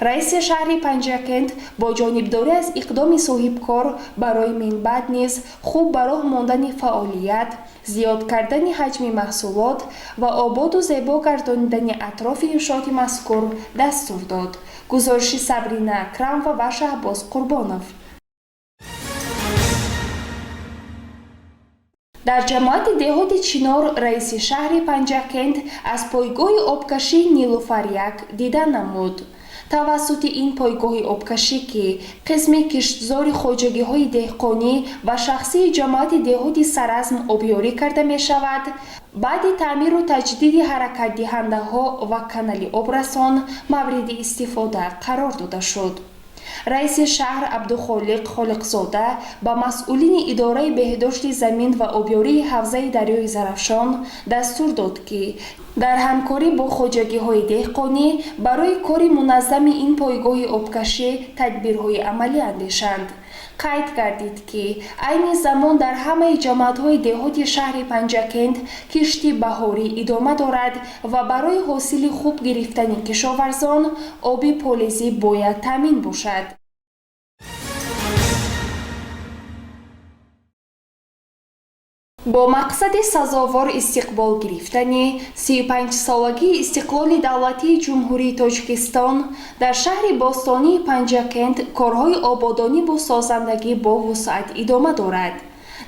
Раиси шаҳри Панҷакент бо ҷонибдорӣ аз иқдоми соҳибкор барои минбаъд низ хуб ба роҳ мондани фаъолият, зиёд кардани ҳаҷми маҳсулот ва ободу зебо гардонидани атрофи иншооти мазкур дастур дод. Гузориши Сабрина Акрамова ва Шаҳбоз Қурбонов. Дар ҷамоати деҳоти Чинор раиси шаҳри Панҷакент аз пойгоҳи обкашии Нилуфар-1 дида намуд. Тавассути ин пойгоҳи обкашӣ, ки қисми киштзори хоҷагиҳои деҳқонӣ ва шахсии ҷамоати деҳоти Саразм обёрӣ карда мешавад, баъди таъмиру таҷдиди ҳаракатдиҳандаҳо ва канали обрасон мавриди истифода қарор дода шуд. Раиси шаҳр Абдухолиқ Холиқзода ба масъулини идораи беҳдошти замин ва обёрии ҳавзаи дарёи Зарафшон дастур дод, ки дар ҳамкорӣ бо хоҷагиҳои деҳқонӣ барои кори муназзами ин пойгоҳи обкашӣ тадбирҳои амалӣ андешанд. Қайд гардид, ки айни замон дар ҳамаи ҷамоатҳои деҳоти шаҳри Панҷакент кишти баҳорӣ идома дорад ва барои ҳосили хуб гирифтани кишоварзон оби полезӣ бояд таъмин бошад. Бо мақсади сазовор истиқбол гирифтани 35-солагии истиқлоли давлатии Ҷумҳурии Тоҷикистон дар шаҳри бостонии Панҷакент корҳои ободониву созандагӣ бо вусъат идома дорад.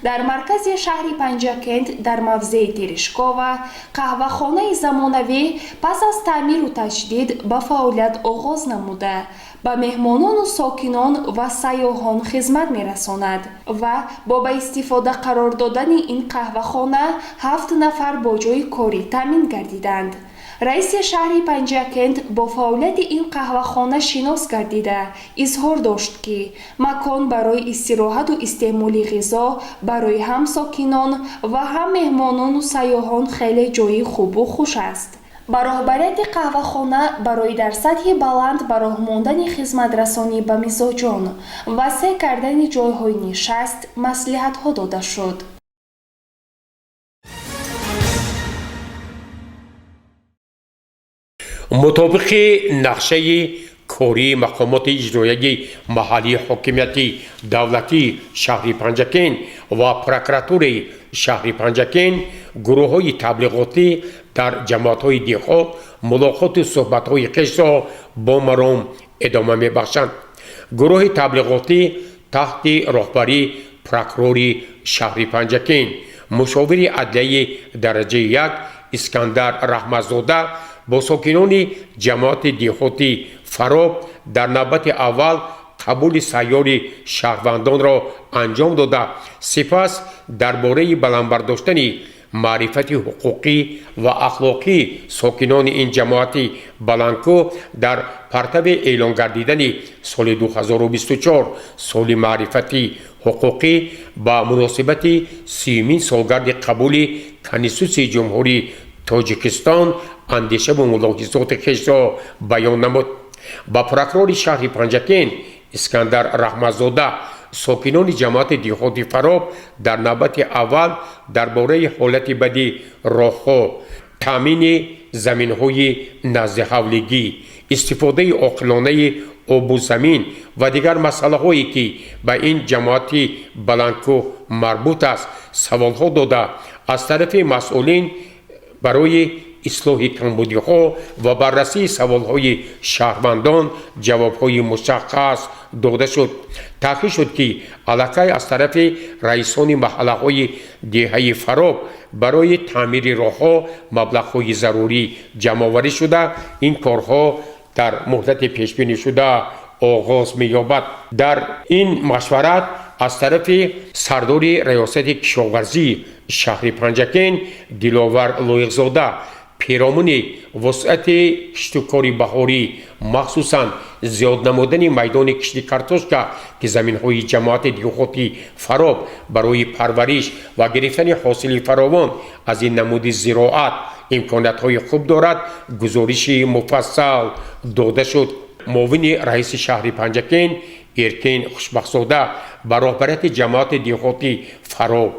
Дар маркази шаҳри Панҷакент, дар мавзеи Терешкова, қаҳвахонаи замонавӣ пас аз таъмиру таҷдид ба фаъолият оғоз намуда, ба меҳмонону сокинон ва сайёҳон хизмат мерасонад ва бо ба истифода қарор додани ин қаҳвахона 7 нафар бо ҷойи корӣ таъмин гардиданд. Раиси шаҳри Панҷакент бо фаъолияти ин қаҳвахона шинос гардида, изҳор дошт, ки макон барои истироҳату истеъмоли ғизо барои ҳам сокинон ва ҳам меҳмонону сайёҳон хеле ҷойи хубу хуш аст. Ба роҳбарияти қаҳвахона барои дар сатҳи баланд ба роҳ мондани хизматрасонӣ ба мизоҷон, васеъ кардани ҷойҳои нишаст маслиҳатҳо дода шуд. Мутобиқи нақшаи кории мақомоти иҷроияи маҳаллии ҳокимияти давлатии шаҳри Панҷакент ва прокуратураи шаҳри Панҷакент, гурӯҳҳои таблиғотӣ дар ҷамоатҳои деҳот мулоқоту суҳбатҳои хешро бо маром идома мебахшанд. Гурӯҳи таблиғотӣ таҳти роҳбарии прокурори шаҳри Панҷакент, мушовири адлияи дараҷаи 1 Искандар Раҳматзода бо сокинони ҷамоати деҳоти Фароб дар навбати аввал қабули сайёри шаҳрвандонро анҷом дода, сипас дар бораи баландбардоштани маърифати ҳуқуқӣ ва ахлоқии сокинони ин ҷамоати баландкӯҳ дар партави эълон гардидани соли 2024 соли маърифати ҳуқуқӣ ба муносибати 30-умин солгарди қабули Конститутсияи Ҷумҳурии Тоҷикистон андешаву мулоҳизоти хешро баён намуд. Ба прокурори шаҳри Панҷакент Искандар Раҳматзода сокинони ҷамоати деҳоти Фароб дар навбати аввал дар бораи ҳолати бади роҳҳо, таъмини заминҳои наздиҳавлигӣ, истифодаи оқилонаи обу замин ва дигар масъалаҳое, ки ба ин ҷамоати баландкӯҳ марбут аст, саволҳо дода, аз тарафи масъулин барои ислоҳи камбудиҳо ва баррасии саволҳои шаҳрвандон ҷавобҳои мушаххас дода шуд. Таъкид шуд, ки аллакай аз тарафи раисони маҳаллаҳои деҳаи Фароб барои таъмири роҳҳо маблағҳои зарурӣ ҷамъоварӣ шуда, ин корҳо дар муҳлати пешбинишуда оғоз меёбад. Дар ин машварат аз тарафи сардори раёсати кишоварзии шаҳри Панҷакент Диловар Лоиқзода перомуни вусъати киштукори баҳорӣ, махсусан зиёд намудани майдони кишти картошка, ки заминҳои ҷамоати деҳоти Фароб барои парвариш ва гирифтани ҳосили фаровон аз ин намуди зироат имкониятҳои хуб дорад, гузориши муфассал дода шуд. Муовини раиси шаҳри Панҷакент Эркин Хушбахтзода ба роҳбарияти ҷамоати деҳоти Фароб,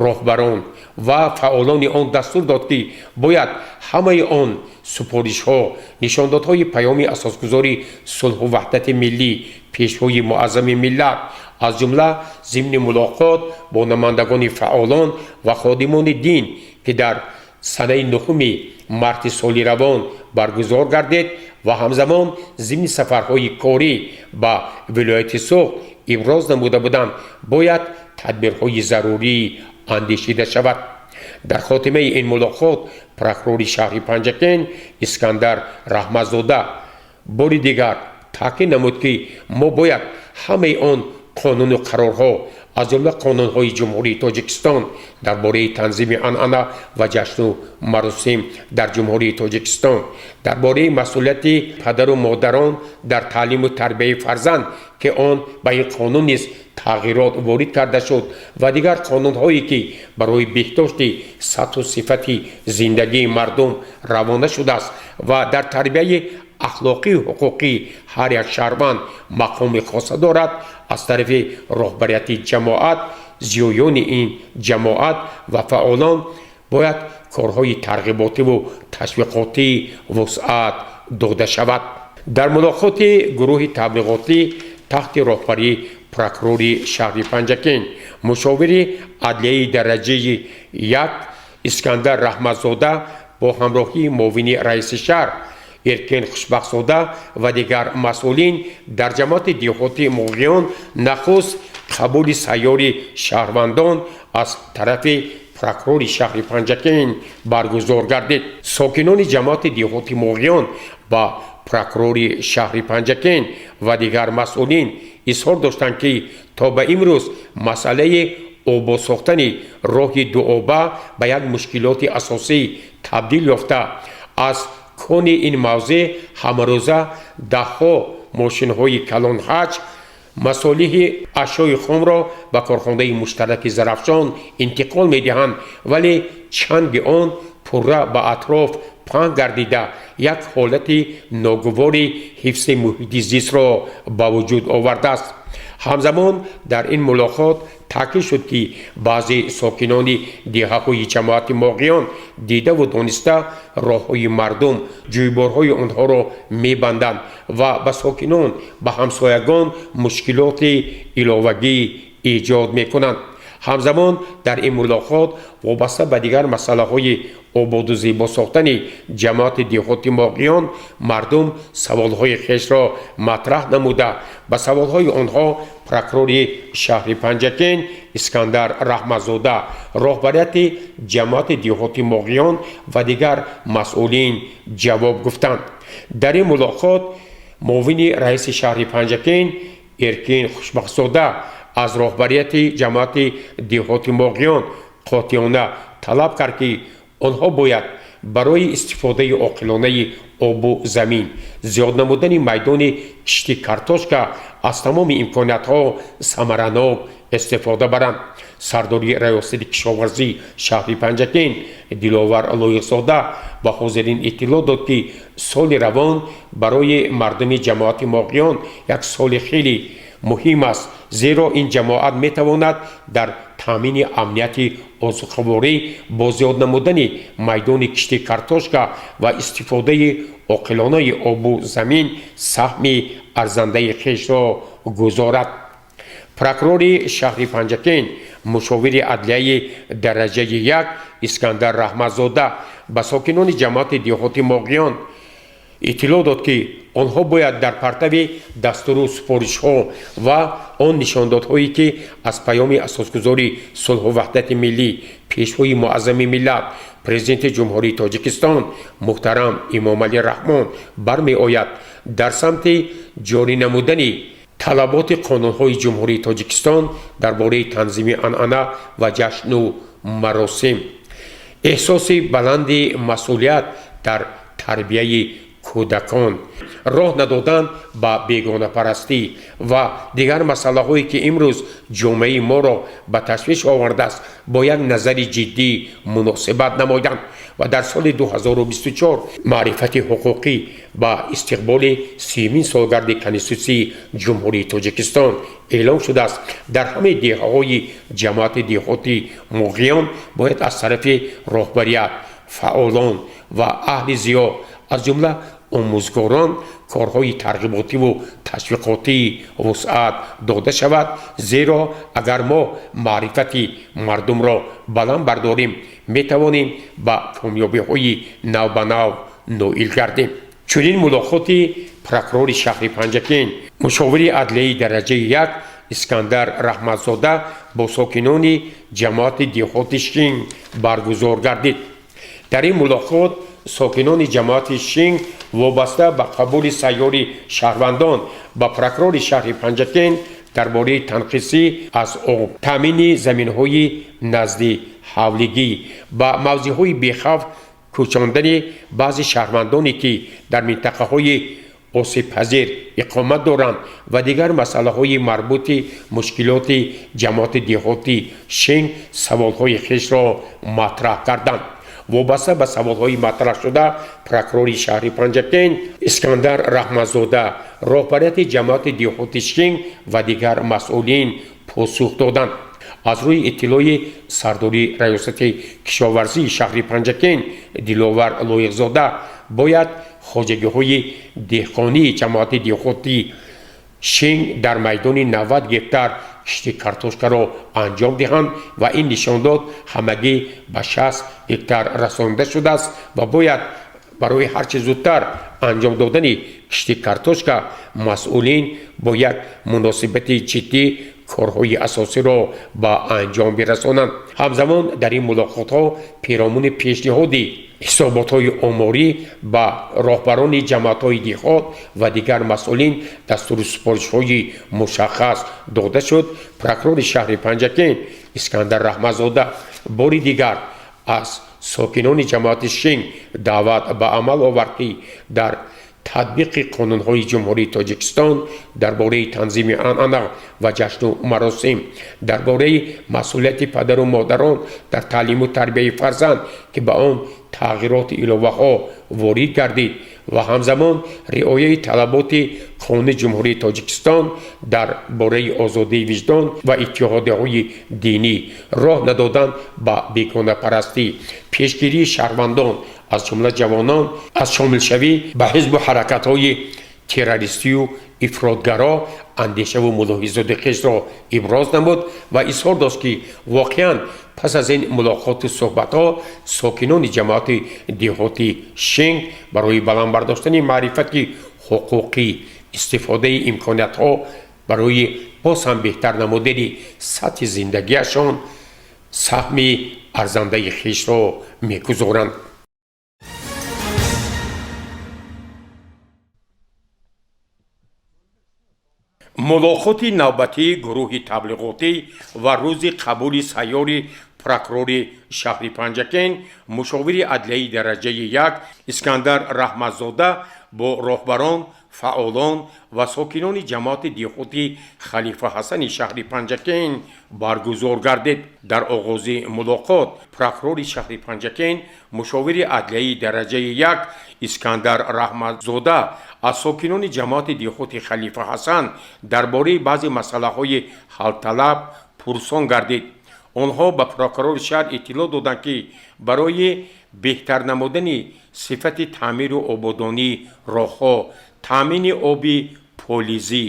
роҳбарон ва фаъолони он дастур дод, ки бояд ҳамаи он супоришҳо, нишондодҳои паёми асосгузори сулҳу ваҳдати миллӣ, пешвои муаззами миллат, аз ҷумла зимни мулоқот бо намояндагони фаъолон ва ходимони дин, ки дар санаи 9 марти соли равон баргузор гардид ва ҳамзамон зимни сафарҳои корӣ ба вилояти Суғд иброз намуда буданд, бояд тадбирҳои зарурӣ андешида шавад. Дар хотимаи ин мулоқот прокурори шаҳри Панҷакент Искандар Раҳматзода бори дигар таъкид намуд, ки мо бояд ҳамаи он қонуну қарорҳо, аз ҷумла қонунҳои Ҷумҳурии Тоҷикистон дар бораи танзими анъана ва ҷашну маросим дар Ҷумҳурии Тоҷикистон, дар бораи масъулияти падару модарон дар таълиму тарбияи фарзанд, ки он ба ин қонун низ тағйирот ворид карда шуд, ва дигар қонунҳое, ки барои беҳдошти сатҳу сифати зиндагии мардум равона шудааст ва дар тарбияи ахлоқию ҳуқуқии ҳар як шаҳрванд мақоми хоса дорад, аз тарафи роҳбарияти ҷамоат, зиёёни ин ҷамоат ва фаъолон бояд корҳои тарғиботиву ташвиқотӣ вусъат дода шавад. Дар мулоқоти гурӯҳи таблиғотӣ таҳти роҳбарии Прокурори шаҳри Панҷакент, мушовири адлияи дараҷаи як Искандар Раҳматзода бо ҳамроҳии муовини раиси шаҳр Эркен Хушбахтзода ва дигар масъулин дар ҷамоати деҳоти Муғиён нахуст қабули сайёри шаҳрвандон аз тарафи прокурори шаҳри Панҷакент баргузор гардид. Сокинони ҷамоати деҳоти Муғиён ба прокурори шаҳри Панҷакент ва дигар масъулин изҳор доштанд, ки то ба имрӯз масъалаи обод сохтани роҳи дуоба ба як мушкилоти асосӣ табдил ёфта, аз кони ин мавзеъ ҳамарӯза даҳҳо мошинҳои калонҳаҷм масолиҳи ашёи хомро ба корхонаи муштараки Зарафшон интиқол медиҳанд, вале чанги он пурра ба атроф паҳн гардида, як ҳолати ногувори ҳифзи муҳити зистро ба вуҷуд овардааст. Ҳамзамон дар ин мулоқот таъкид шуд, ки баъзе сокинони деҳаҳои ҷамоати Моғиён дидаву дониста роҳҳои мардум, ҷӯйборҳои онҳоро мебанданд ва ба сокинон, ба ҳамсоягон мушкилоти иловагӣ эҷод мекунанд. Ҳамзамон дар ин мулоқот вобаста ба дигар масъалаҳои ободу зебо сохтани ҷамоати деҳоти Моғиён мардум саволҳои хешро матраҳ намуда, ба саволҳои онҳо прокурори шаҳри Панҷакент Искандар Раҳматзода, роҳбарияти ҷамоати деҳоти Моғиён ва дигар масъулин ҷавоб гуфтанд. Дар ин мулоқот муовини раиси шаҳри Панҷакент Эркин Хушбахтзода аз роҳбарияти ҷамоати деҳоти Моғиён қотеона талаб кард, ки онҳо бояд барои истифодаи оқилонаи обу замин, зиёд намудани майдони кишти картошка аз тамоми имкониятҳо самаранок истифода баранд. Сардори раёсати кишоварзии шаҳри Панҷакент Диловар Лоиқзода ба ҳозирин иттилоъ дод, ки соли равон барои мардуми ҷамоати Моғиён як соли хеле муҳим аст, зеро ин ҷамоат метавонад дар таъмини амнияти озуқаворӣ бо зиёд намудани майдони кишти картошка ва истифодаи оқилонаи обу замин саҳми арзандаи хешро гузорад. Прокурори шаҳри Панҷакент, мушовири адлияи дараҷаи як Искандар Раҳматзода ба сокинони ҷамоати деҳоти Моғиён иттилоъ дод, ки онҳо бояд дар партави дастуру супоришҳо ва он нишондодҳое, ки аз паёми асосгузори сулҳу ваҳдати миллӣ, Пешвои муаззами миллат, Президенти Ҷумҳурии Тоҷикистон муҳтарам Эмомалӣ Раҳмон бармеояд, дар самти ҷорӣ намудани талаботи қонунҳои Ҷумҳурии Тоҷикистон дар бораи танзими анъана ва ҷашну маросим, эҳсоси баланди масъулият дар тарбияи кӯдакон, роҳ надодан ба бегонапарастӣ ва дигар масъалаҳое, ки имрӯз ҷомеаи моро ба ташвиш овардааст, бо як назари ҷиддӣ муносибат намоянд ва дар соли 2024 маърифати ҳуқуқӣ ба истиқболи сиюмин солгарди Конститутсияи Ҷумҳурии Тоҷикистон эълон шудааст, дар ҳамаи деҳаҳои ҷамоати деҳоти Муғиён бояд аз тарафи роҳбарият, фаъолон ва аҳли зиё, аз ҷумла омӯзгорон, корҳои тарғиботиву ташвиқотӣ вусъат дода шавад, зеро агар мо маърифати мардумро баланд бардорем, метавонем ба комёбиҳои навбанав ноил гардем. Чунин мулоқоти прокурори шаҳри Панҷакент, мушовири адлияи дараҷаи як Искандар Раҳматзода бо сокинони ҷамоати деҳоти Шинг баргузор гардид. Дар ин мулоқот сокинони ҷамоати Шинг вобаста ба қабули сайёри шаҳрвандон ба прокурори шаҳри Панҷакент дар бораи танқисӣ аз об, таъмини заминҳои назди ҳавлигӣ, ба мавзеъҳои бехавф кӯчондани баъзе шаҳрвандоне, ки дар минтақаҳои осебпазир иқомат доранд, ва дигар масъалаҳои марбути мушкилоти ҷамоати деҳоти Шинг саволҳои хешро матраҳ карданд. Вобаста ба саволҳои матраҳшуда прокурори шаҳри Панҷакент Искандар Раҳматзода, роҳбарияти ҷамоати деҳоти Шинг ва дигар масъулин посух доданд. Аз рӯи иттилои сардори раёсати кишоварзии шаҳри Панҷакент Диловар Лоиқзода, бояд хоҷагиҳои деҳқонии ҷамоати деҳоти Шинг дар майдони 90 гектар кишти картошкаро анҷом диҳанд ва ин нишондод ҳамагӣ ба 60 гектар расонида шудааст ва бояд барои ҳарчи зудтар анҷом додани кишти картошка масъулин бо як муносибати ҷиддӣ корҳои асосиро ба анҷом бирасонанд. Ҳамзамон дар ин мулоқотҳо перомуни пешниҳоди ҳисоботҳои оморӣ ба роҳбарони ҷамоатҳои деҳот ва дигар масъулин дастуру супоришҳои мушаххас дода шуд. Прокурори шаҳри Панҷакент Искандар Раҳматзода бори дигар аз сокинони ҷамоати Шинг даъват ба амал овард, ки дар татбиқи қонунҳои Ҷумҳурии Тоҷикистон дар бораи танзими анъана ва ҷашну маросим, дар бораи масъулияти падару модарон дар таълиму тарбияи фарзанд, ки ба он тағйироту иловаҳо ворид гардид, ва ҳамзамон риояи талаботи Қонуни Ҷумҳурии Тоҷикистон дар бораи озодии виҷдон ва иттиҳодияҳои динӣ, роҳ надодан ба бегонапарастӣ, пешгирии шаҳрвандон, аз ҷумла ҷавонон, аз шомилшавӣ ба ҳизбу ҳаракатҳои террористию ифротгаро андешаву мулоҳизоти хешро иброз намуд ва изҳор дошт, ки воқеан пас аз ин мулоқоту суҳбатҳо сокинони ҷамоати деҳоти Шинг барои баланд бардоштани маърифати ҳуқуқӣ, истифодаи имкониятҳо барои боз ҳам беҳтар намудани сатҳи зиндагиашон саҳми арзандаи хешро мегузоранд. Мулоқоти навбатии гурӯҳи таблиғотӣ ва рӯзи қабули сайёри прокурори шаҳри Панҷакент, мушовири адлияи дараҷаи як Искандар Раҳматзода бо роҳбарон, фаъолон ва сокинони ҷамоати деҳоти Халифа Ҳасани шаҳри Панҷакент баргузор гардид. Дар оғози мулоқот прокурори шаҳри Панҷакент, мушовири адлияи дараҷаи як Искандар Раҳматзода аз сокинони ҷамоати деҳоти Халифа Ҳасан дар бораи баъзе масъалаҳои ҳалталаб пурсон гардид. Онҳо ба прокурори шаҳр иттилоъ доданд, ки барои беҳтар намудани сифати таъмиру ободонии роҳҳо, таъмини оби полизӣ,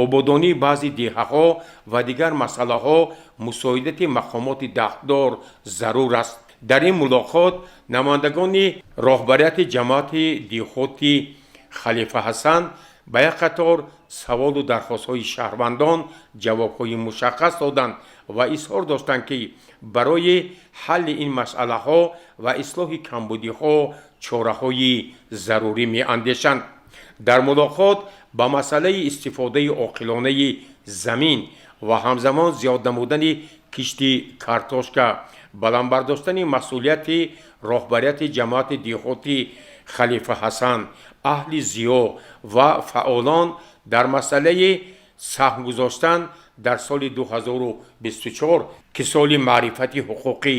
ободонии баъзе деҳаҳо ва дигар масъалаҳо мусоидати мақомоти дахлдор зарур аст. Дар ин мулоқот намояндагони роҳбарияти ҷамоати деҳоти Халифа Ҳасан ба як қатор саволу дархостҳои шаҳрвандон ҷавобҳои мушаххас доданд ва изҳор доштанд, ки барои ҳалли ин масъалаҳо ва ислоҳи камбудиҳо чораҳои зарурӣ меандешанд. Дар мулоқот ба масъалаи истифодаи оқилонаи замин ва ҳамзамон зиёд намудани кишти картошка, баланд бардоштани масъулияти роҳбарияти ҷамоати деҳоти Халифа Ҳасан, аҳли зиё ва фаъолон дар масъалаи саҳм гузоштан дар соли 2024, ки соли маърифати ҳуқуқӣ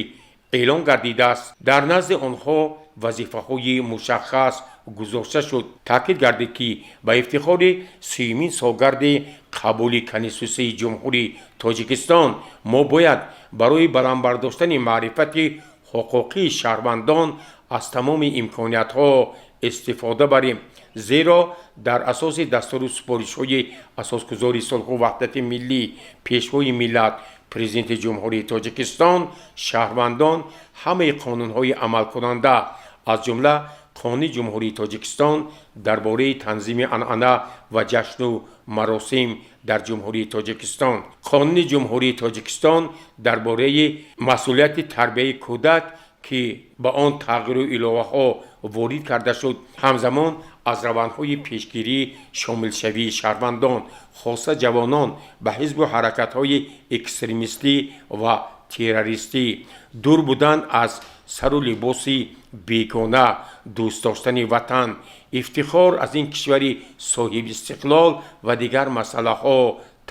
эълон гардидааст, дар назди онҳо вазифаҳои мушаххас гузошта шуд. Таъкид гардид, ки ба ифтихори сюмин солгарди қабули Конститутсияи Ҷумҳурии Тоҷикистон мо бояд барои баланд бардоштани маърифати ҳуқуқии шаҳрвандон аз тамоми имкониятҳо истифода барем, зеро дар асоси дастуру супоришҳои асосгузори сулҳу ваҳдати миллӣ, Пешвои миллат, Президенти Ҷумҳурии Тоҷикистон, шаҳрвандон ҳамаи қонунҳои амалкунанда, аз ҷумла Қонуни Ҷумҳурии Тоҷикистон дар бораи танзими анъана ва ҷашну маросим дар Ҷумҳурии Тоҷикистон, Қонуни Ҷумҳурии Тоҷикистон дар бораи масъулияти тарбияи кӯдак, ки ба он тағйиру иловаҳо ворид карда шуд, ҳамзамон аз равандҳои пешгирӣ шомилшавии шаҳрвандон, хоса ҷавонон, ба ҳизбу ҳаракатҳои экстремистӣ ва террористӣ, дур будан аз сару либоси бегона, дӯст доштани ватан, ифтихор аз ин кишвари соҳибистиқлол ва дигар масъалаҳо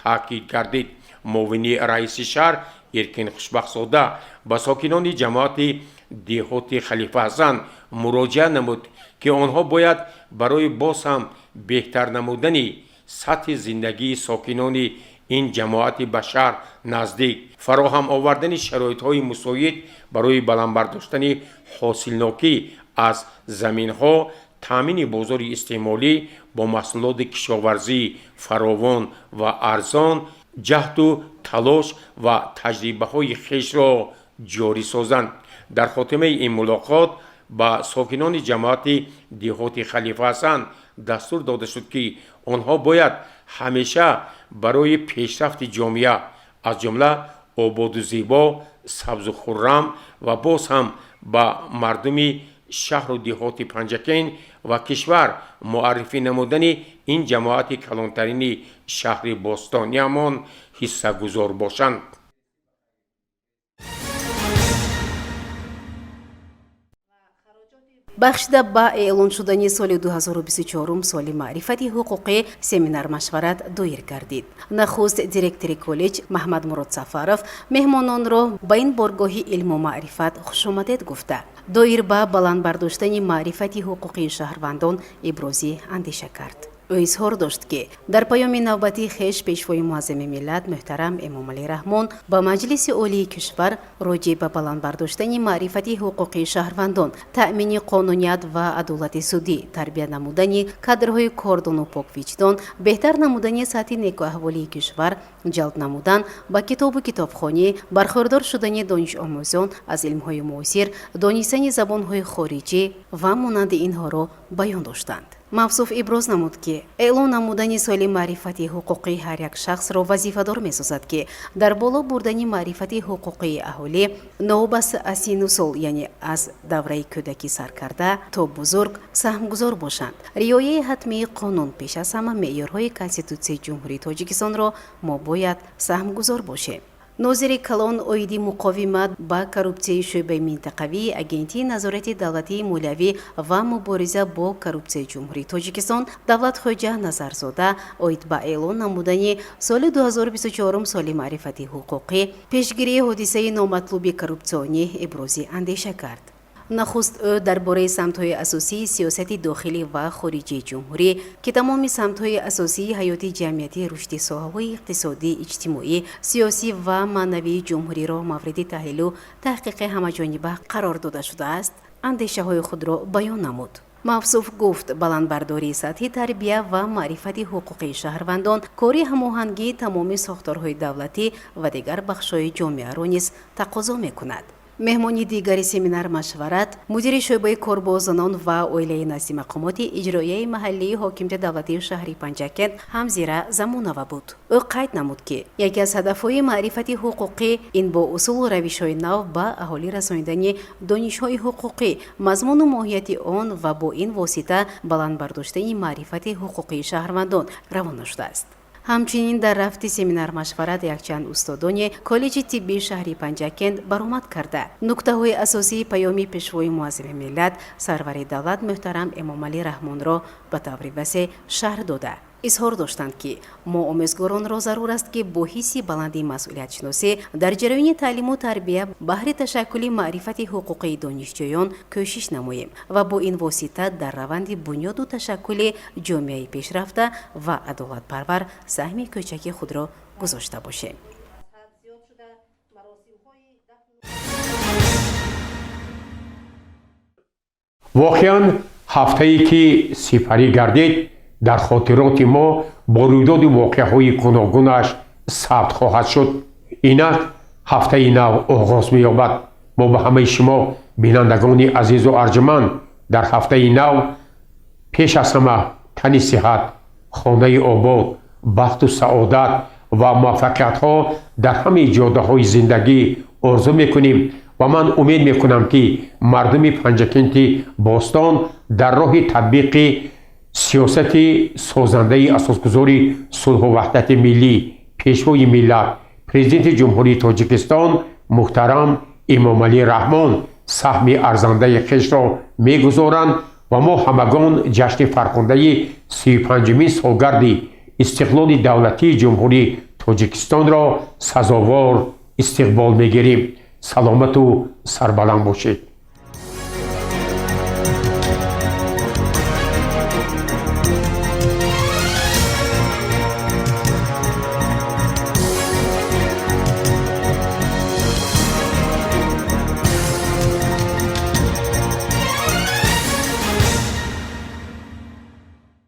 таъкид гардид. Муовини раиси шаҳр Эркин Хушбахтзода ба сокинони ҷамоати деҳоти Халифа Ҳасан муроҷиат намуд, ки онҳо бояд барои боз ҳам беҳтар намудани сатҳи зиндагии сокинони ин ҷамоати ба шаҳр наздик, фароҳам овардани шароитҳои мусоид барои баланд бардоштани ҳосилнокӣ аз заминҳо Таъмини бозори истеъмолӣ бо маҳсулоти кишоварзии фаровон ва арзон ҷаҳду талош ва таҷрибаҳои хешро ҷорӣ созанд. Дар хотимаи ин мулоқот ба сокинони ҷамоати деҳоти Халифа Ҳасан дастур дода шуд, ки онҳо бояд ҳамеша барои пешрафти ҷомеа, аз ҷумла ободу зебо, сабзу хуррам ва боз ҳам ба мардуми шаҳру деҳоти Панҷакент ва кишвар муаррифӣ намудани ин ҷамоати калонтарини шаҳри бостониамон ҳиссагузор бошанд. Бахшида ба эълон шудани соли 2024 соли маърифати ҳуқуқӣ семинар-машварат доир гардид. Нахуст директори коллеҷ Маҳмадмурод Сафаров меҳмононро ба ин боргоҳи илму маърифат хушомадед гуфта, доир ба баланд бардоштани маърифати ҳуқуқии шаҳрвандон ибрози андеша кард. Ӯ изҳор дошт, ки дар паёми навбатии хеш Пешвои муаззами миллат муҳтарам Эмомалӣ Раҳмон ба Маҷлиси Олии кишвар роҷеъ ба баланд бардоштани маърифати ҳуқуқии шаҳрвандон, таъмини қонуният ва адолати судӣ, тарбия намудани кадрҳои кордону поквиҷдон, беҳтар намудани сатҳи некӯаҳволии кишвар, ҷалб намудан ба китобу китобхонӣ, бархӯрдор шудани донишомӯзон аз илмҳои муосир, донистани забонҳои хориҷӣ ва монанди инҳоро баён доштанд. Мавсуф иброз намуд, ки эълон намудани соли маърифати ҳуқуқӣ ҳар як шахсро вазифадор месозад, ки дар боло бурдани маърифати ҳуқуқии аҳолӣ новобаста аз синну сол, яъне аз давраи кӯдакӣ сар карда то бузург, саҳмгузор бошанд. Риояи ҳатмии қонун, пеш аз ҳама меъёрҳои Конститутсияи Ҷумҳурии Тоҷикистонро мо бояд саҳмгузор бошем. Нозири калон оиди муқовимат ба коррупсияи шӯъбаи минтақавии Агентии назорати давлатии молиявӣ ва мубориза бо коррупсияи Ҷумҳурии Тоҷикистон Давлатхоҷа Назарзода оид ба эълон намудани соли 2024 соли маърифати ҳуқуқӣ, пешгирии ҳодисаи номатлуби коррупсионӣ ибрози андеша кард. Нахуст ӯ дар бораи самтҳои асосии сиёсати дохилӣ ва хориҷии ҷумҳурӣ, ки тамоми самтҳои асосии ҳаёти ҷамъиятӣ, рушди соҳаҳои иқтисодӣ, иҷтимоӣ, сиёсӣ ва маънавии ҷумҳуриро мавриди таҳлилу таҳқиқи ҳамаҷониба қарор дода шудааст, андешаҳои худро баён намуд. Мавсуф гуфт, баландбардории сатҳи тарбия ва маърифати ҳуқуқии шаҳрвандон кори ҳамоҳангии тамоми сохторҳои давлатӣ ва дигар бахшҳои ҷомеаро низ тақозо мекунад. Меҳмони дигари семинар-машварат мудири шӯъбаи кор бо занон ва оилаи назди мақомоти иҷроияи маҳаллии ҳокимияти давлатии шаҳри Панҷакент Ҳамзира Замонова буд. Ӯ қайд намуд, ки яке аз ҳадафҳои маърифати ҳуқуқӣ ин бо усулу равишҳои нав ба аҳолӣ расонидани донишҳои ҳуқуқӣ, мазмуну моҳияти он ва бо ин восита баланд бардоштани маърифати ҳуқуқии шаҳрвандон равона шудааст. Ҳамчунин дар рафти семинар-машварат якчанд устодони коллеҷи тиббии шаҳри Панҷакент баромад карда, нуктаҳои асосии паёми Пешвои муаззами миллат, сарвари давлат муҳтарам Эмомалӣ Раҳмонро ба таври васеъ шарҳ дода, изҳор доштанд, ки мо омӯзгоронро зарур аст, ки бо ҳисси баланди масъулиятшиносӣ дар ҷараёни таълиму тарбия баҳри ташаккули маърифати ҳуқуқии донишҷӯён кӯшиш намоем ва бо ин восита дар раванди бунёду ташаккули ҷомеаи пешрафта ва адолатпарвар саҳми кӯчаки худро гузошта бошем. Воқеан, ҳафтае ки сипарӣ гардид, дар хотироти мо бо рӯйдоди воқеаҳои гуногунаш сабт хоҳад шуд. Инак ҳафтаи нав оғоз меёбад. Мо ба ҳамаи шумо, бинандагони азизу арҷуманд, дар ҳафтаи нав пеш аз ҳама тани сиҳат, хонаи обод, бахту саодат ва муваффақиятҳо дар ҳамаи ҷодаҳои зиндагӣ орзу мекунем ва ман умед мекунам, ки мардуми Панҷакенти бостон дар роҳи татбиқи сиёсати созандаи асосгузори сулҳу ваҳдати миллӣ, Пешвои миллат, Президенти Ҷумҳурии Тоҷикистон муҳтарам Эмомалӣ Раҳмон саҳми арзандаи хешро мегузоранд ва мо ҳамагон ҷашни фархундаи 35-умин солгарди истиқлоли давлатии Ҷумҳурии Тоҷикистонро сазовор истиқбол мегирем. Саломату сарбаланд бошед.